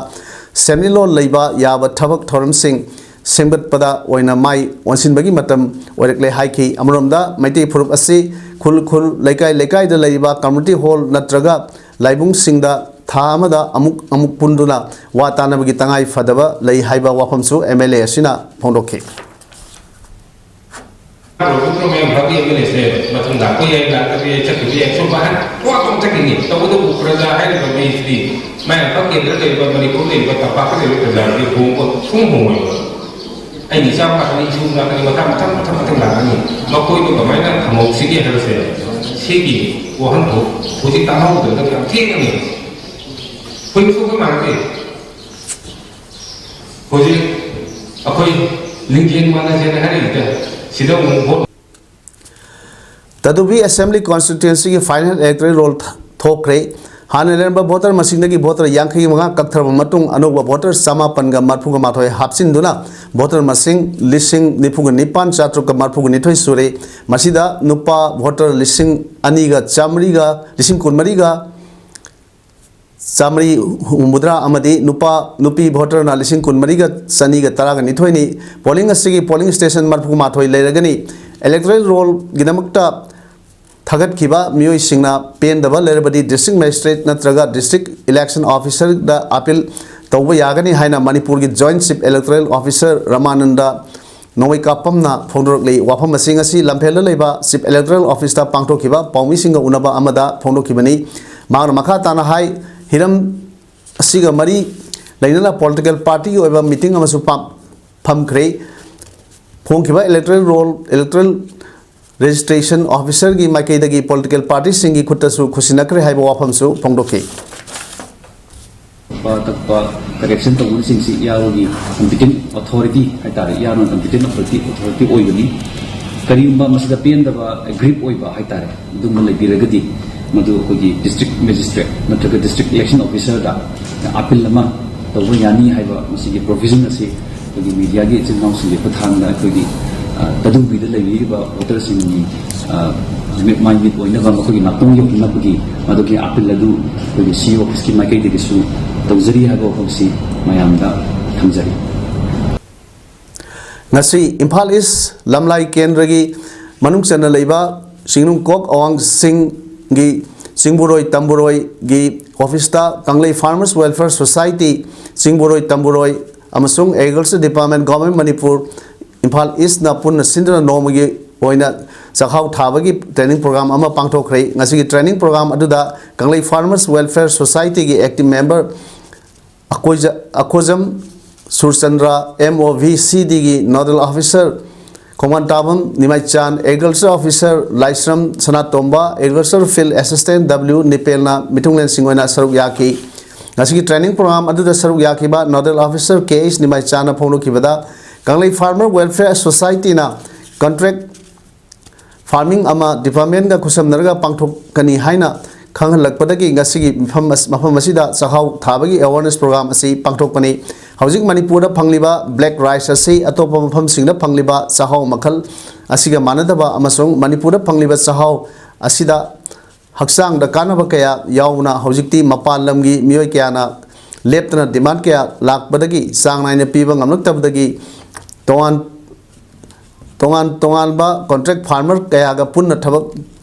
ꯁꯦꯟꯃꯤꯠꯂꯣꯟ ꯂꯩꯕ ꯌꯥꯕ ꯊꯕꯛ ꯊꯧꯔꯝꯁꯤꯡ ꯁꯦꯝꯒꯠꯄꯗ ꯑꯣꯏꯅ ꯃꯥꯏ ꯑꯣꯟꯁꯤꯟꯕꯒꯤ ꯃꯇꯝ ꯑꯣꯏꯔꯛꯂꯦ ꯍꯥꯏꯈꯤ꯫ ꯑꯃꯔꯣꯝꯗ ꯃꯩꯇꯩ ꯐꯨꯔꯨꯞ ꯑꯁꯤ ꯈꯨꯜ ꯈꯨꯜ, ꯂꯩꯀꯥꯏ ꯂꯩꯀꯥꯏꯗ ꯂꯩꯔꯤꯕ ꯀꯝꯃ꯭ꯌꯨꯅꯤꯇꯤ ꯍꯣꯜ ꯅꯠꯇ꯭ꯔꯒ ꯂꯥꯏꯕꯨꯡꯁꯤꯡꯗ ꯊꯥ ꯑꯃꯗ ꯑꯃꯨꯛ ꯑꯃꯨꯛ ꯄꯨꯟꯗꯨꯅ ꯋꯥ ꯇꯥꯅꯕꯒꯤ ꯇꯉꯥꯏ ꯐꯗꯕ ꯂꯩ ꯍꯥꯏꯕ ꯋꯥꯐꯝꯁꯨ ꯑꯦꯝ ꯑꯦꯜ ꯑꯦ ꯑꯁꯤꯅ ꯐꯣꯡꯗꯣꯛꯈꯤ꯫ ꯃꯌꯥꯝ ꯚꯥꯞ ꯑꯦꯝ ꯑꯦꯜ ꯑꯦꯁꯦ ꯃꯊꯪ ꯂꯥꯛꯄ ꯌꯥꯏ, ꯂꯥꯛꯇꯕ ꯌꯥꯏ, ꯆꯠꯈꯤꯕ ꯌꯥꯏ, ꯁꯨꯝ ꯋꯥꯍꯪ ꯋꯥ ꯑꯗꯨꯝ ꯆꯠꯈꯤꯅꯤ꯫ ꯇꯧꯕꯇꯕꯨ ꯄ꯭ꯔꯖꯥ ꯍꯥꯏꯔꯤꯕ ꯃꯤꯁꯤꯗꯤ ꯃꯌꯥꯝ ꯚꯥꯞ ꯀꯦꯟꯗ꯭ꯔ ꯂꯩꯕ, ꯃꯅꯤꯄꯨꯔ ꯂꯩꯕ, ꯇꯝꯄꯥꯛꯇ ꯂꯩꯕ ꯄ꯭ꯔꯖꯥꯁꯤꯗꯤ ꯍꯣꯡꯕ ꯁꯨꯡ ꯍꯣꯡꯉꯣꯏꯕ꯫ ꯑꯩꯒꯤ ꯏꯆꯥ ꯂꯥꯛꯀꯅꯤ, ꯏꯁꯨ ꯂꯥꯛꯀꯅꯤ, ꯃꯊꯪ, ꯃꯊꯪ, ꯃꯊꯪ ꯂꯥꯛꯀꯅꯤ꯫ ꯃꯈꯣꯏꯗꯣ ꯀꯃꯥꯏꯅ ꯊꯝꯍꯧꯁꯤꯒꯦ ꯍꯥꯏꯕꯁꯦ, ꯁꯤꯒꯤ ꯋꯥꯍꯟꯊꯣꯛ ꯍꯧꯖꯤꯛ ꯇꯥꯍꯧꯗꯕꯗ ꯌꯥꯝ ꯊꯦꯡꯉꯅꯤ꯫ ꯍꯧꯖꯤꯛꯁꯨ ꯑꯩꯈꯣꯏ ꯃꯥꯟꯅꯗꯦ꯫ ꯍꯧꯖꯤꯛ ꯑꯩꯈꯣꯏ ꯂꯤꯡꯖꯦꯜ ꯃꯥꯟꯅꯁꯦꯅ ꯍꯥꯏꯔꯤꯁꯤꯗ, ꯁꯤꯗ ꯑꯃꯨꯛ ꯚꯣꯠ ꯇꯗꯨꯕꯤ ꯑꯦꯁꯦꯝꯕ꯭ꯂꯤ ꯀꯣꯟꯁꯇꯤꯇ꯭ꯋꯦꯟꯁꯤꯒꯤ ꯐꯥꯏꯅꯦꯜ ꯏꯂꯦꯛꯇꯣꯔꯦꯜ ꯔꯣꯜ ꯊꯣꯛꯈ꯭ꯔꯦ꯫ ꯍꯥꯟꯅ ꯂꯩꯔꯝꯕ ꯚꯣꯇꯔ ꯃꯁꯤꯡꯗꯒꯤ ꯚꯣꯇꯔ ꯌꯥꯡꯈꯩ ꯃꯉꯥ ꯀꯛꯊꯔꯕ ꯃꯇꯨꯡ, ꯑꯅꯧꯕ ꯚꯣꯇꯔ ꯆꯃꯥꯄꯟꯒ ꯃꯔꯐꯨꯒ ꯃꯥꯊꯣꯏ ꯍꯥꯞꯆꯤꯟꯗꯨꯅ ꯚꯣꯇꯔ ꯃꯁꯤꯡ ꯂꯤꯁꯤꯡ ꯅꯤꯐꯨꯒ ꯅꯤꯄꯥꯟ ꯆꯥꯇ꯭ꯔꯨꯛꯀ ꯃꯔꯐꯨꯒ ꯅꯤꯊꯣꯏ ꯁꯨꯔꯦ꯫ ꯃꯁꯤꯗ ꯅꯨꯄꯥ ꯚꯣꯇꯔ ꯂꯤꯁꯤꯡ ꯑꯅꯤꯒ ꯆꯥꯃꯔꯤꯒ, ꯂꯤꯁꯤꯡ ꯀꯨꯟꯃꯔꯤꯒ ꯆꯥꯃꯔꯤ ꯍꯨꯝꯐꯨꯇꯔꯥ ꯑꯃꯗꯤ ꯅꯨꯄꯥ, ꯅꯨꯄꯤ ꯚꯣꯇꯔꯅ ꯂꯤꯁꯤꯡ ꯀꯨꯟꯃꯔꯤꯒ ꯆꯅꯤꯒ ꯇꯔꯥꯒ ꯅꯤꯊꯣꯏꯅꯤ꯫ ꯄꯣꯂꯤꯡ ꯑꯁꯤꯒꯤ ꯄꯣꯂꯤꯡ ꯁ꯭ꯇꯦꯁꯟ ꯃꯔꯐꯨ ꯃꯥꯊꯣꯏ ꯂꯩꯔꯒꯅꯤ꯫ ꯏꯂꯦꯛꯇꯣꯔꯦꯜ ꯔꯣꯜꯒꯤꯗꯃꯛꯇ ꯊꯥꯒꯠꯈꯤꯕ ꯃꯤꯑꯣꯏꯁꯤꯡꯅ ꯄꯦꯟꯗꯕ ꯂꯩꯔꯕꯗꯤ ꯗꯤꯁꯇ꯭ꯔꯤꯛ ꯃꯦꯖꯤꯁꯇ꯭ꯔꯦꯠ ꯅꯠꯇ꯭ꯔꯒ ꯗꯤꯁꯇ꯭ꯔꯤꯛ ꯏꯂꯦꯛꯁꯟ ꯑꯣꯐꯤꯁꯔꯗ ꯑꯥꯄꯤꯜ ꯇꯧꯕ ꯌꯥꯒꯅꯤ ꯍꯥꯏꯅ ꯃꯅꯤꯄꯨꯔꯒꯤ ꯖꯣꯏꯟꯠ ꯆꯤꯐ ꯏꯂꯦꯛꯇꯣꯔꯦꯜ ꯑꯣꯐꯤꯁꯔ ꯔꯃꯥꯅꯟꯗ ꯅꯣꯡꯃꯩꯀꯥꯞꯄꯝꯅ ꯐꯣꯡꯗꯣꯔꯛꯂꯤ꯫ ꯋꯥꯐꯝ ꯑꯁꯤꯡ ꯑꯁꯤ ꯂꯝꯐꯦꯜꯗ ꯂꯩꯕ ꯆꯤꯐ ꯏꯂꯦꯛꯇꯣꯔꯦꯜ ꯑꯣꯐꯤꯁꯇ ꯄꯥꯡꯊꯣꯛꯈꯤꯕ ꯄꯥꯎꯃꯤꯁꯤꯡꯒ ꯎꯅꯕ ꯑꯃꯗ ꯐꯣꯡꯗꯣꯛꯈꯤꯕꯅꯤ꯫ ꯃꯍꯥꯛꯅ ꯃꯈꯥ ꯇꯥꯅ ꯍꯥꯏ, ꯍꯤꯔꯝ ꯑꯁꯤꯒ ꯃꯔꯤ ꯂꯩꯅꯅ ꯄꯣꯂꯤꯇꯤꯀꯦꯜ ꯄꯥꯔꯇꯤꯒꯤ ꯑꯣꯏꯕ ꯃꯤꯇꯤꯡ ꯑꯃꯁꯨ ꯄꯥꯡ-, ꯐꯝꯈ꯭ꯔꯦ꯫ ꯍꯣꯡꯈꯤꯕ electoral roll, electoral registration officerꯒꯤ ꯃꯥꯏꯀꯩꯗꯒꯤ political partyꯁꯤꯡꯒꯤ ꯈꯨꯠꯇꯁꯨ ꯈꯨꯠꯁꯤꯟꯅꯈ꯭ꯔꯦ ꯍꯥꯏꯕ ꯋꯥꯐꯝꯁꯨ ꯐꯣꯡꯗꯣꯛꯈꯤ꯫ ꯑꯇꯣꯞꯄ correction ꯇꯧꯕꯁꯤꯡꯁꯤ ꯏꯌꯥꯔꯒꯤ competent authority ꯍꯥꯏꯇꯥꯔꯦ, ꯏꯌꯥꯔꯅ competent authority, authority ꯑꯣꯏꯕꯅꯤ꯫ ꯀꯔꯤꯒꯨꯝꯕ ꯃꯁꯤꯗ ꯄꯦꯟꯗꯕ, aggrieved ꯑꯣꯏꯕ ꯍꯥꯏꯇꯥꯔꯦ, ꯑꯗꯨꯒꯨꯝꯕ ꯂꯩꯕꯤꯔꯒꯗꯤ ꯃꯗꯨ ꯑꯩꯈꯣꯏꯒꯤ district magistrate ꯅꯠꯇ꯭ꯔꯒ district election officerꯗ appeal ꯑꯃ ꯇꯧꯕ ꯌꯥꯅꯤ ꯍꯥꯏꯕ ꯃꯁꯤꯒꯤ provision ꯑꯁꯤ ꯑꯩꯈꯣꯏꯒꯤ mediaꯒꯤ ꯏꯆꯤꯜ ꯏꯅꯥꯎꯁꯤꯡꯒꯤ ꯈꯨꯠꯊꯥꯡꯗ ꯑꯩꯈꯣꯏꯒꯤ, ꯑ, ꯇꯗꯨꯕꯤꯗ ꯂꯩꯕꯤꯔꯤꯕ voterꯁꯤꯡꯒꯤ, ꯑ, ꯃꯤꯠ ꯃꯥꯏ ꯃꯤꯠ ꯑꯣꯏꯅꯕ, ꯃꯈꯣꯏꯒꯤ ꯅꯥꯀꯣꯡ ꯌꯧꯍꯟꯅꯕꯒꯤ ꯃꯗꯨꯒꯤ appeal ꯑꯗꯨ ꯑꯩꯈꯣꯏꯒꯤ C E O officeꯀꯤ ꯃꯥꯏꯀꯩꯗꯒꯤꯁꯨ ꯇꯧꯖꯔꯤ ꯍꯥꯏꯕ ꯋꯥꯐꯝꯁꯤ ꯃꯌꯥꯝꯗ ꯊꯝꯖꯔꯤ꯫ ꯉꯁꯤ ꯏꯝꯐꯥꯜ ꯏꯁ ꯂꯝꯂꯥꯏ ꯀꯦꯟꯗ꯭ꯔꯒꯤ ꯃꯅꯨꯡ ꯆꯟꯅ ꯂꯩꯕ ꯆꯤꯡꯅꯨꯡꯀꯣꯛ ꯑꯋꯥꯡꯁꯤꯡꯒꯤ ꯆꯤꯡꯕꯨꯔꯣꯏ ꯇꯝꯕꯨꯔꯣꯏꯒꯤ officeꯇ ꯀꯪꯂꯩ Farmers Welfare Society ꯆꯤꯡꯕꯨꯔꯣꯏ ꯇꯝꯕꯨꯔꯣꯏ ꯑꯃꯁꯨꯡ Agriculture Department, Government Manipur, Imphal ꯏꯁꯅ ꯄꯨꯟꯅ ꯁꯤꯟꯗꯨꯅ ꯅꯣꯡꯃꯒꯤ ꯑꯣꯏꯅ ꯆꯥꯛꯍꯥꯎ ꯊꯥꯕꯒꯤ training program ꯑꯃ ꯄꯥꯡꯊꯣꯛꯈ꯭ꯔꯦ꯫ ꯉꯁꯤꯒꯤ training program ꯑꯗꯨꯗ ꯀꯪꯂꯩ Farmers Welfare Societyꯒꯤ active member ꯑꯀꯣꯏꯖ-, ꯑꯀꯣꯖꯝ Surchandra, M O V C Dꯒꯤ nodal officer ꯈꯣꯡꯕꯥꯟ ꯇꯥꯕꯝ ꯅꯤꯃꯥꯏꯆꯥꯟ, agriculture officer ꯂꯥꯏꯁ꯭ꯔꯝ ꯁꯅꯥꯇꯣꯝꯕ, agriculture field assistant W ꯅꯤꯄꯦꯜꯅ ꯃꯤꯊꯨꯡꯂꯦꯟꯁꯤꯡ ꯑꯣꯏꯅ ꯁꯔꯨꯛ ꯌꯥꯈꯤ꯫ ꯉꯁꯤꯒꯤ training program ꯑꯗꯨꯗ ꯁꯔꯨꯛ ꯌꯥꯈꯤꯕ nodal officer K H ꯅꯤꯃꯥꯏꯆꯥꯟꯅ ꯐꯣꯡꯗꯣꯛꯈꯤꯕꯗ, ꯀꯪꯂꯩ Farmer Welfare Societyꯅ contract farming ꯑꯃ departmentꯒ ꯈꯨꯠꯁꯝꯅꯔꯒ ꯄꯥꯡꯊꯣꯛꯀꯅꯤ ꯍꯥꯏꯅ ꯈꯪꯍꯜꯂꯛꯄꯗꯒꯤ ꯉꯁꯤꯒꯤ ꯃꯐꯝ ꯑꯁ-, ꯃꯐꯝ ꯑꯁꯤꯗ ꯆꯥꯛꯍꯥꯎ ꯊꯥꯕꯒꯤ awareness program ꯑꯁꯤ ꯄꯥꯡꯊꯣꯛꯄꯅꯤ꯫ ꯍꯧꯖꯤꯛ ꯃꯅꯤꯄꯨꯔꯗ ꯐꯪꯂꯤꯕ black rice ꯑꯁꯤ ꯑꯇꯣꯞꯄ ꯃꯐꯝꯁꯤꯡꯗ ꯐꯪꯂꯤꯕ ꯆꯥꯛꯍꯥꯎ ꯃꯈꯜ ꯑꯁꯤꯒ ꯃꯥꯟꯅꯗꯕ ꯑꯃꯁꯨꯡ ꯃꯅꯤꯄꯨꯔꯗ ꯐꯪꯂꯤꯕ ꯆꯥꯛꯍꯥꯎ ꯑꯁꯤꯗ ꯍꯛꯆꯥꯡꯗ ꯀꯥꯟꯅꯕ ꯀꯌꯥ ꯌꯥꯎꯅ ꯍꯧꯖꯤꯛꯇꯤ ꯃꯄꯥꯟ ꯂꯝꯒꯤ ꯃꯤꯑꯣꯏ ꯀꯌꯥꯅ ꯂꯦꯞꯇꯅ demand ꯀꯌꯥ ꯂꯥꯛꯄꯗꯒꯤ ꯆꯥꯡ ꯅꯥꯏꯅ ꯄꯤꯕ ꯉꯝꯂꯛꯇꯕꯗꯒꯤ ꯇꯣꯉꯥꯟ ꯇꯣꯉꯥꯟ ꯇꯣꯉꯥꯟꯕ contract farmer ꯀꯌꯥꯒ ꯄꯨꯟꯅ ꯊꯕꯛ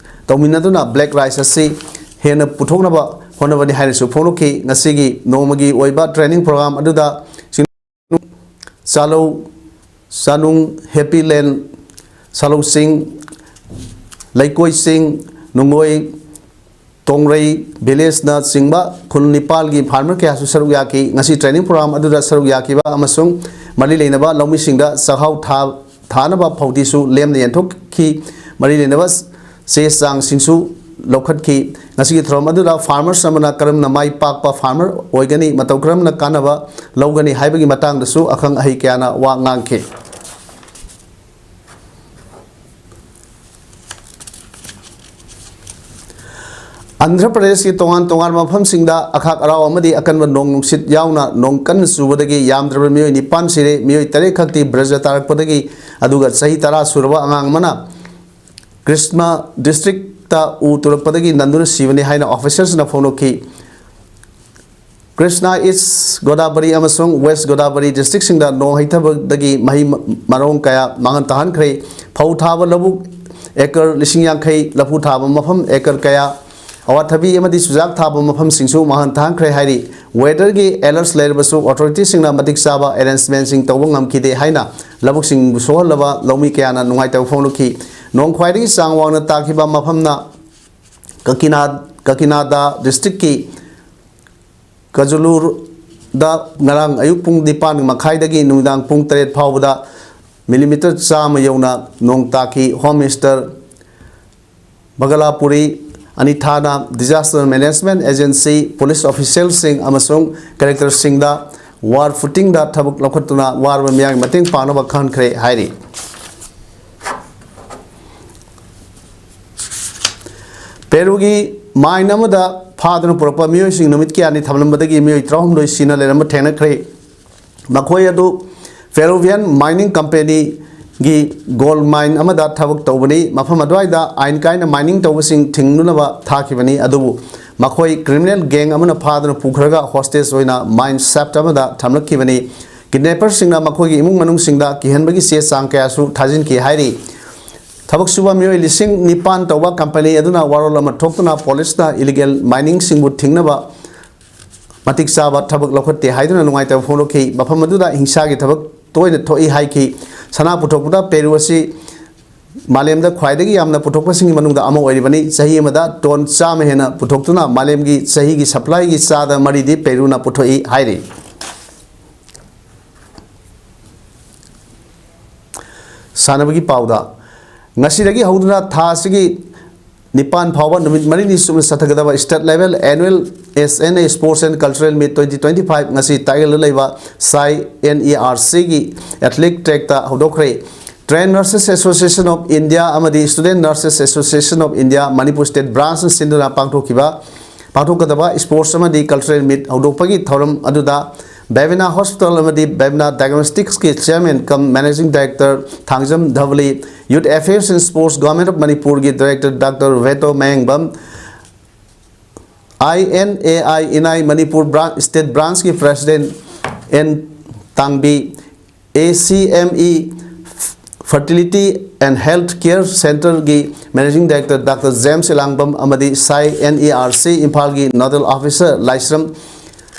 ꯇꯧꯃꯤꯟꯅꯗꯨꯅ black rice ꯑꯁꯤ ꯍꯦꯟꯅ ꯄꯨꯊꯣꯛꯅꯕ ꯍꯣꯠꯅꯕꯅꯤ ꯍꯥꯏꯅꯁꯨ ꯐꯣꯡꯗꯣꯛꯈꯤ꯫ ꯉꯁꯤꯒꯤ ꯅꯣꯡꯃꯒꯤ ꯑꯣꯏꯕ training program ꯑꯗꯨꯗ ꯆꯥꯂꯧ, ꯆꯥꯅꯨꯡ, ꯍꯦꯄꯤ ꯂꯦꯟ, ꯁꯥꯂꯧ ꯆꯤꯡ, ꯂꯩꯀꯣꯏ ꯆꯤꯡ, ꯅꯨꯡꯉꯣꯏ, ꯇꯣꯡꯔꯩ villageꯅ ꯆꯤꯡꯕ ꯈꯨꯜ ꯅꯤꯄꯥꯜꯒꯤ farmer ꯀꯌꯥꯁꯨ ꯁꯔꯨꯛ ꯌꯥꯈꯤ꯫ ꯉꯁꯤ training program ꯑꯗꯨꯗ ꯁꯔꯨꯛ ꯌꯥꯈꯤꯕ ꯑꯃꯁꯨꯡ ꯃꯔꯤ ꯂꯩꯅꯕ ꯂꯧꯃꯤꯁꯤꯡꯗ ꯆꯥꯛꯍꯥꯎ ꯊꯥ-, ꯊꯥꯅꯕ ꯐꯧꯗꯤꯁꯨ ꯂꯦꯝꯅ ꯌꯦꯟꯊꯣꯛꯈꯤ꯫ ꯃꯔꯤ ꯂꯩꯅꯕ ꯆꯦ ꯆꯥꯡꯁꯤꯡꯁꯨ ꯂꯧꯈꯠꯈꯤ꯫ ꯉꯁꯤꯒꯤ ꯊꯧꯔꯝ ꯑꯗꯨꯗ farmers ꯑꯃꯅ ꯀꯔꯝꯅ ꯃꯥꯏ ꯄꯥꯛꯄ farmer ꯑꯣꯏꯒꯅꯤ, ꯃꯇꯧ ꯀꯔꯝꯅ ꯀꯥꯟꯅꯕ ꯂꯧꯒꯅꯤ ꯍꯥꯏꯕꯒꯤ ꯃꯇꯥꯡꯗꯁꯨ ꯑꯈꯪ ꯑꯍꯩ ꯀꯌꯥꯅ ꯋꯥ ꯉꯥꯡꯈꯤ꯫ ꯑꯟꯙ꯭ꯔ ꯄ꯭ꯔꯗꯦꯁꯀꯤ ꯇꯣꯉꯥꯟ ꯇꯣꯉꯥꯟꯕ ꯃꯐꯝꯁꯤꯡꯗ ꯑꯈꯥꯛ ꯑꯔꯥꯎ ꯑꯃꯗꯤ ꯑꯀꯟꯕ ꯅꯣꯡ ꯅꯨꯡꯁꯤꯠ ꯌꯥꯎꯅ ꯅꯣꯡ ꯀꯟꯅ ꯆꯨꯕꯗꯒꯤ ꯌꯥꯝꯗ꯭ꯔꯕ ꯃꯤꯑꯣꯏ ꯅꯤꯄꯥꯟ ꯁꯤꯔꯦ, ꯃꯤꯑꯣꯏ ꯇꯔꯦꯠ ꯈꯛꯇꯤ ꯕ꯭ꯔꯖ ꯇꯥꯔꯛꯄꯗꯒꯤ, ꯑꯗꯨꯒ ꯆꯍꯤ ꯇꯔꯥ ꯁꯨꯔꯕ ꯑꯉꯥꯡ ꯑꯃꯅ ꯀ꯭ꯔꯤꯁꯅ ꯗꯤꯁꯇ꯭ꯔꯤꯛꯇ ꯎ ꯇꯨꯔꯛꯄꯗꯒꯤ ꯅꯟꯗꯨꯅ ꯁꯤꯕꯅꯤ ꯍꯥꯏꯅ officers ꯅ ꯐꯣꯡꯗꯣꯛꯈꯤ꯫ ꯀ꯭ꯔꯤꯁꯅ ꯏꯁ ꯒꯣꯗꯥꯕꯔꯤ ꯑꯃꯁꯨꯡ ꯋꯦꯁ ꯒꯣꯗꯥꯕꯔꯤ ꯗꯤꯁꯇ꯭ꯔꯤꯛꯁꯤꯡꯗ ꯅꯣꯡ ꯍꯩꯊꯕꯗꯒꯤ ꯃꯍꯩ ꯃꯔꯣꯡ ꯀꯌꯥ ꯃꯥꯡꯍꯟ ꯇꯥꯍꯟꯈ꯭ꯔꯦ꯫ ꯐꯧ ꯊꯥꯕ ꯂꯧꯕꯨꯛ ꯑꯦꯀꯔ ꯂꯤꯁꯤꯡ ꯌꯥꯡꯈꯩ, ꯂꯐꯨ ꯊꯥꯕ ꯃꯐꯝ ꯑꯦꯀꯔ ꯀꯌꯥ, ꯑꯋꯥꯊꯕꯤ ꯑꯃꯗꯤ ꯆꯨꯖꯥꯛ ꯊꯥꯕ ꯃꯐꯝꯁꯤꯡꯁꯨ ꯃꯥꯡꯍꯟ ꯇꯥꯍꯟꯈ꯭ꯔꯦ ꯍꯥꯏꯔꯤ꯫ Weather ꯒꯤ alert ꯂꯩꯔꯕꯁꯨ authority ꯁꯤꯡꯅ ꯃꯇꯤꯛ ꯆꯥꯕ arrangement ꯁꯤꯡ ꯇꯧꯕ ꯉꯝꯈꯤꯗꯦ ꯍꯥꯏꯅ ꯂꯧꯕꯨꯛꯁꯤꯡꯕꯨ ꯁꯣꯛꯍꯜꯂꯕ ꯂꯧꯃꯤ ꯀꯌꯥꯅ ꯅꯨꯡꯉꯥꯏꯇꯕ ꯐꯣꯡꯗꯣꯛꯈꯤ꯫ ꯅꯣꯡ ꯈ꯭ꯋꯥꯏꯗꯒꯤ ꯆꯥꯡ ꯋꯥꯡꯅ ꯇꯥꯈꯤꯕ ꯃꯐꯝꯅ ꯀꯀꯤꯅꯥ-, ꯀꯀꯤꯅꯥꯗꯥ ꯗꯤꯁꯇ꯭ꯔꯤꯛꯀꯤ ꯀꯖꯨꯂꯨꯔꯗ ꯉꯔꯥꯡ ꯑꯌꯨꯛ ꯄꯨꯡ ꯅꯤꯄꯥꯟ ꯃꯈꯥꯏꯗꯒꯤ ꯅꯨꯃꯤꯗꯥꯡ ꯄꯨꯡ ꯇꯔꯦꯠ ꯐꯥꯎꯕꯗ ꯃꯤꯂꯤꯃꯤꯇꯔ ꯆꯥꯝꯃ ꯌꯧꯅ ꯅꯣꯡ ꯇꯥꯈꯤ꯫ Home Minister ꯕꯒꯂꯥꯄꯨꯔꯤ ꯑꯅꯤꯊꯥꯅ disaster management agency, police official ꯁꯤꯡ ꯑꯃꯁꯨꯡ collector ꯁꯤꯡꯗ war footing ꯗ ꯊꯕꯛ ꯂꯧꯈꯠꯇꯨꯅ ꯋꯥꯔꯕ ꯃꯤꯌꯥꯝꯒꯤ ꯃꯇꯦꯡ ꯄꯥꯡꯅꯕ ꯈꯪꯍꯟꯈ꯭ꯔꯦ ꯍꯥꯏꯔꯤ꯫ ꯄꯦꯔꯨꯒꯤ mine ꯑꯃꯗ ꯐꯥꯗꯨꯅ ꯄꯨꯔꯛꯄ ꯃꯤꯑꯣꯏꯁꯤꯡ ꯅꯨꯃꯤꯠ ꯀꯌꯥꯅꯤ ꯊꯝꯂꯝꯕꯗꯒꯤ ꯃꯤꯑꯣꯏ ꯇꯔꯥꯍꯨꯝꯗꯣꯏ ꯁꯤꯅ ꯂꯩꯔꯝꯕ ꯊꯦꯡꯅꯈ꯭ꯔꯦ꯫ ꯃꯈꯣꯏ ꯑꯗꯨ Peruvian mining company ꯒꯤ gold mine ꯑꯃꯗ ꯊꯕꯛ ꯇꯧꯕꯅꯤ꯫ ꯃꯐꯝ ꯑꯗꯨꯋꯥꯏꯗ ꯑꯥꯏꯟ ꯀꯥꯏꯅ mining ꯇꯧꯕꯁꯤꯡ ꯊꯤꯡꯅꯅꯕ ꯊꯥꯈꯤꯕꯅꯤ, ꯑꯗꯨꯕꯨ ꯃꯈꯣꯏ criminal gang ꯑꯃꯅ ꯐꯥꯗꯨꯅ ꯄꯨꯈ꯭ꯔꯒ hostage ꯑꯣꯏꯅ mine shaft ꯑꯃꯗ ꯊꯝꯂꯛꯈꯤꯕꯅꯤ꯫ Kidnapper ꯁꯤꯡꯅ ꯃꯈꯣꯏꯒꯤ ꯏꯃꯨꯡ ꯃꯅꯨꯡꯁꯤꯡꯗ ꯀꯤꯍꯟꯕꯒꯤ ꯆꯦ ꯆꯥꯡ ꯀꯌꯥꯁꯨ ꯊꯥꯖꯤꯟꯈꯤ ꯍꯥꯏꯔꯤ꯫ ꯊꯕꯛ ꯁꯨꯕ ꯃꯤꯑꯣꯏ ꯂꯤꯁꯤꯡ ꯅꯤꯄꯥꯟ ꯇꯧꯕ company ꯑꯗꯨꯅ ꯋꯥꯔꯣꯜ ꯑꯃ ꯊꯣꯛꯇꯨꯅ police ꯅ illegal mining ꯁꯤꯡꯕꯨ ꯊꯤꯡꯅꯕ ꯃꯇꯤꯛ ꯆꯥꯕ ꯊꯕꯛ ꯂꯧꯈꯠꯇꯦ ꯍꯥꯏꯗꯨꯅ ꯅꯨꯡꯉꯥꯏꯇꯕ ꯐꯣꯡꯗꯣꯛꯈꯤ꯫ ꯃꯐꯝ ꯑꯗꯨꯗ ꯍꯤꯡꯁꯥꯒꯤ ꯊꯕꯛ ꯇꯣꯏꯅ ꯊꯣꯛꯏ ꯍꯥꯏꯈꯤ꯫ ꯁꯅꯥ ꯄꯨꯊꯣꯛꯄꯗ ꯄꯦꯔꯨ ꯑꯁꯤ ꯃꯥꯂꯦꯝꯗ ꯈ꯭ꯋꯥꯏꯗꯒꯤ ꯌꯥꯝꯅ ꯄꯨꯊꯣꯛꯄꯁꯤꯡꯒꯤ ꯃꯅꯨꯡꯗ ꯑꯃ ꯑꯣꯏꯔꯤꯕꯅꯤ꯫ ꯆꯍꯤ ꯑꯃꯗ ꯇꯣꯟ ꯆꯥꯝꯃ ꯍꯦꯟꯅ ꯄꯨꯊꯣꯛꯇꯨꯅ ꯃꯥꯂꯦꯝꯒꯤ ꯆꯍꯤꯒꯤ supply ꯒꯤ ꯆꯥꯗ ꯃꯔꯤꯗꯤ ꯄꯦꯔꯨꯅ ꯄꯨꯊꯣꯛꯏ ꯍꯥꯏꯔꯤ꯫ ꯁꯥꯟꯅꯕꯒꯤ ꯄꯥꯎꯗ, ꯉꯁꯤꯗꯒꯤ ꯍꯧꯗꯨꯅ ꯊꯥ ꯑꯁꯤꯒꯤ ꯅꯤꯄꯥꯟ ꯐꯥꯎꯕ ꯅꯨꯃꯤꯠ ꯃꯔꯤꯅꯤ ꯆꯨꯞꯅ ꯆꯠꯊꯒꯗꯕ State Level Annual S N A Sports and Cultural Meet twenty twenty-five ꯉꯁꯤ ꯇꯥꯛꯌꯦꯜꯗ ꯂꯩꯕ ꯁꯥꯏ N E R C ꯒꯤ athletic trackꯇ ꯍꯧꯗꯣꯛꯈ꯭ꯔꯦ꯫ Trained Nurses Association of India ꯑꯃꯗꯤ Student Nurses Association of India Manipur State Branchꯅ ꯁꯤꯟꯗꯨꯅ ꯄꯥꯡꯊꯣꯛꯈꯤꯕ ꯄꯥꯡꯊꯣꯛꯀꯗꯕ sports ꯑꯃꯗꯤ cultural meet ꯍꯧꯗꯣꯛꯄꯒꯤ ꯊꯧꯔꯝ ꯑꯗꯨꯗ Bhavina Hospital ꯑꯃꯗꯤ Bhavina Diagnosticsꯀꯤ Chairman cum Managing Director Thangjam Dhabali, Youth Affairs and Sports, Government of Manipurꯒꯤ Director Doctor Veto Mayengbam, I N A I ꯏꯅꯥꯏ ꯃꯅꯤꯄꯨꯔ ꯕ꯭ꯔꯥꯟ-, State Branchꯀꯤ President N Tangbi, A C M E Fertility and Health Care Centreꯒꯤ Managing Director Doctor James Ilangbam ꯑꯃꯗꯤ Sai N E R C ꯏꯝꯐꯥꯜꯒꯤ Nodal Officer ꯂꯥꯏꯁ꯭ꯔꯝ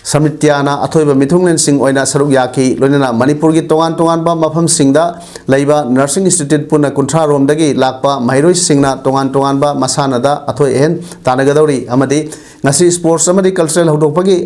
ꯁꯃꯤꯇ꯭ꯌꯥꯅ ꯑꯊꯣꯏꯕ ꯃꯤꯊꯨꯡꯂꯦꯟꯁꯤꯡ ꯑꯣꯏꯅ ꯁꯔꯨꯛ ꯌꯥꯈꯤ꯫ ꯂꯣꯏꯅꯅ ꯃꯅꯤꯄꯨꯔꯒꯤ ꯇꯣꯉꯥꯟ ꯇꯣꯉꯥꯟꯕ ꯃꯐꯝꯁꯤꯡꯗ ꯂꯩꯕ nursing institute ꯄꯨꯟꯅ ꯀꯨꯟꯊ꯭ꯔꯥ ꯔꯣꯝꯗꯒꯤ ꯂꯥꯛꯄ ꯃꯍꯩꯔꯣꯏꯁꯤꯡꯅ ꯇꯣꯉꯥꯟ ꯇꯣꯉꯥꯟꯕ ꯃꯁꯥꯟꯅꯗ ꯑꯊꯣꯏ ꯑꯍꯦꯟ ꯇꯥꯟꯅꯒꯗꯧꯔꯤ ꯑꯃꯗꯤ ꯉꯁꯤ sports ꯑꯃꯗꯤ cultural ꯍꯧꯗꯣꯛꯄꯒꯤ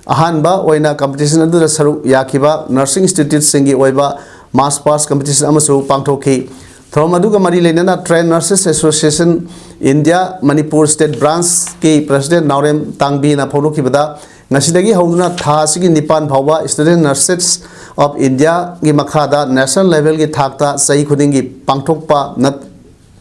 ꯑꯍꯥꯟꯕ ꯑꯣꯏꯅ competition ꯑꯗꯨꯗ ꯁꯔꯨꯛ ꯌꯥꯈꯤꯕ nursing instituteꯁꯤꯡꯒꯤ ꯑꯣꯏꯕ march past competition ꯑꯃꯁꯨ ꯄꯥꯡꯊꯣꯛꯈꯤ꯫ ꯊꯧꯔꯝ ꯑꯗꯨꯒ ꯃꯔꯤ ꯂꯩꯅꯅ Trained Nurses Association India Manipur State Branchꯀꯤ President ꯅꯥꯎꯔꯦꯝ ꯇꯥꯡꯕꯤꯅ ꯐꯣꯡꯗꯣꯛꯈꯤꯕꯗ, ꯉꯁꯤꯗꯒꯤ ꯍꯧꯗꯨꯅ ꯊꯥ ꯑꯁꯤꯒꯤ ꯅꯤꯄꯥꯟ ꯐꯥꯎꯕ Student Nurses of Indiaꯒꯤ ꯃꯈꯥꯗ national levelꯒꯤ ꯊꯥꯛꯇ ꯆꯍꯤ ꯈꯨꯗꯤꯡꯒꯤ ꯄꯥꯡꯊꯣꯛꯄ ꯅꯠ-,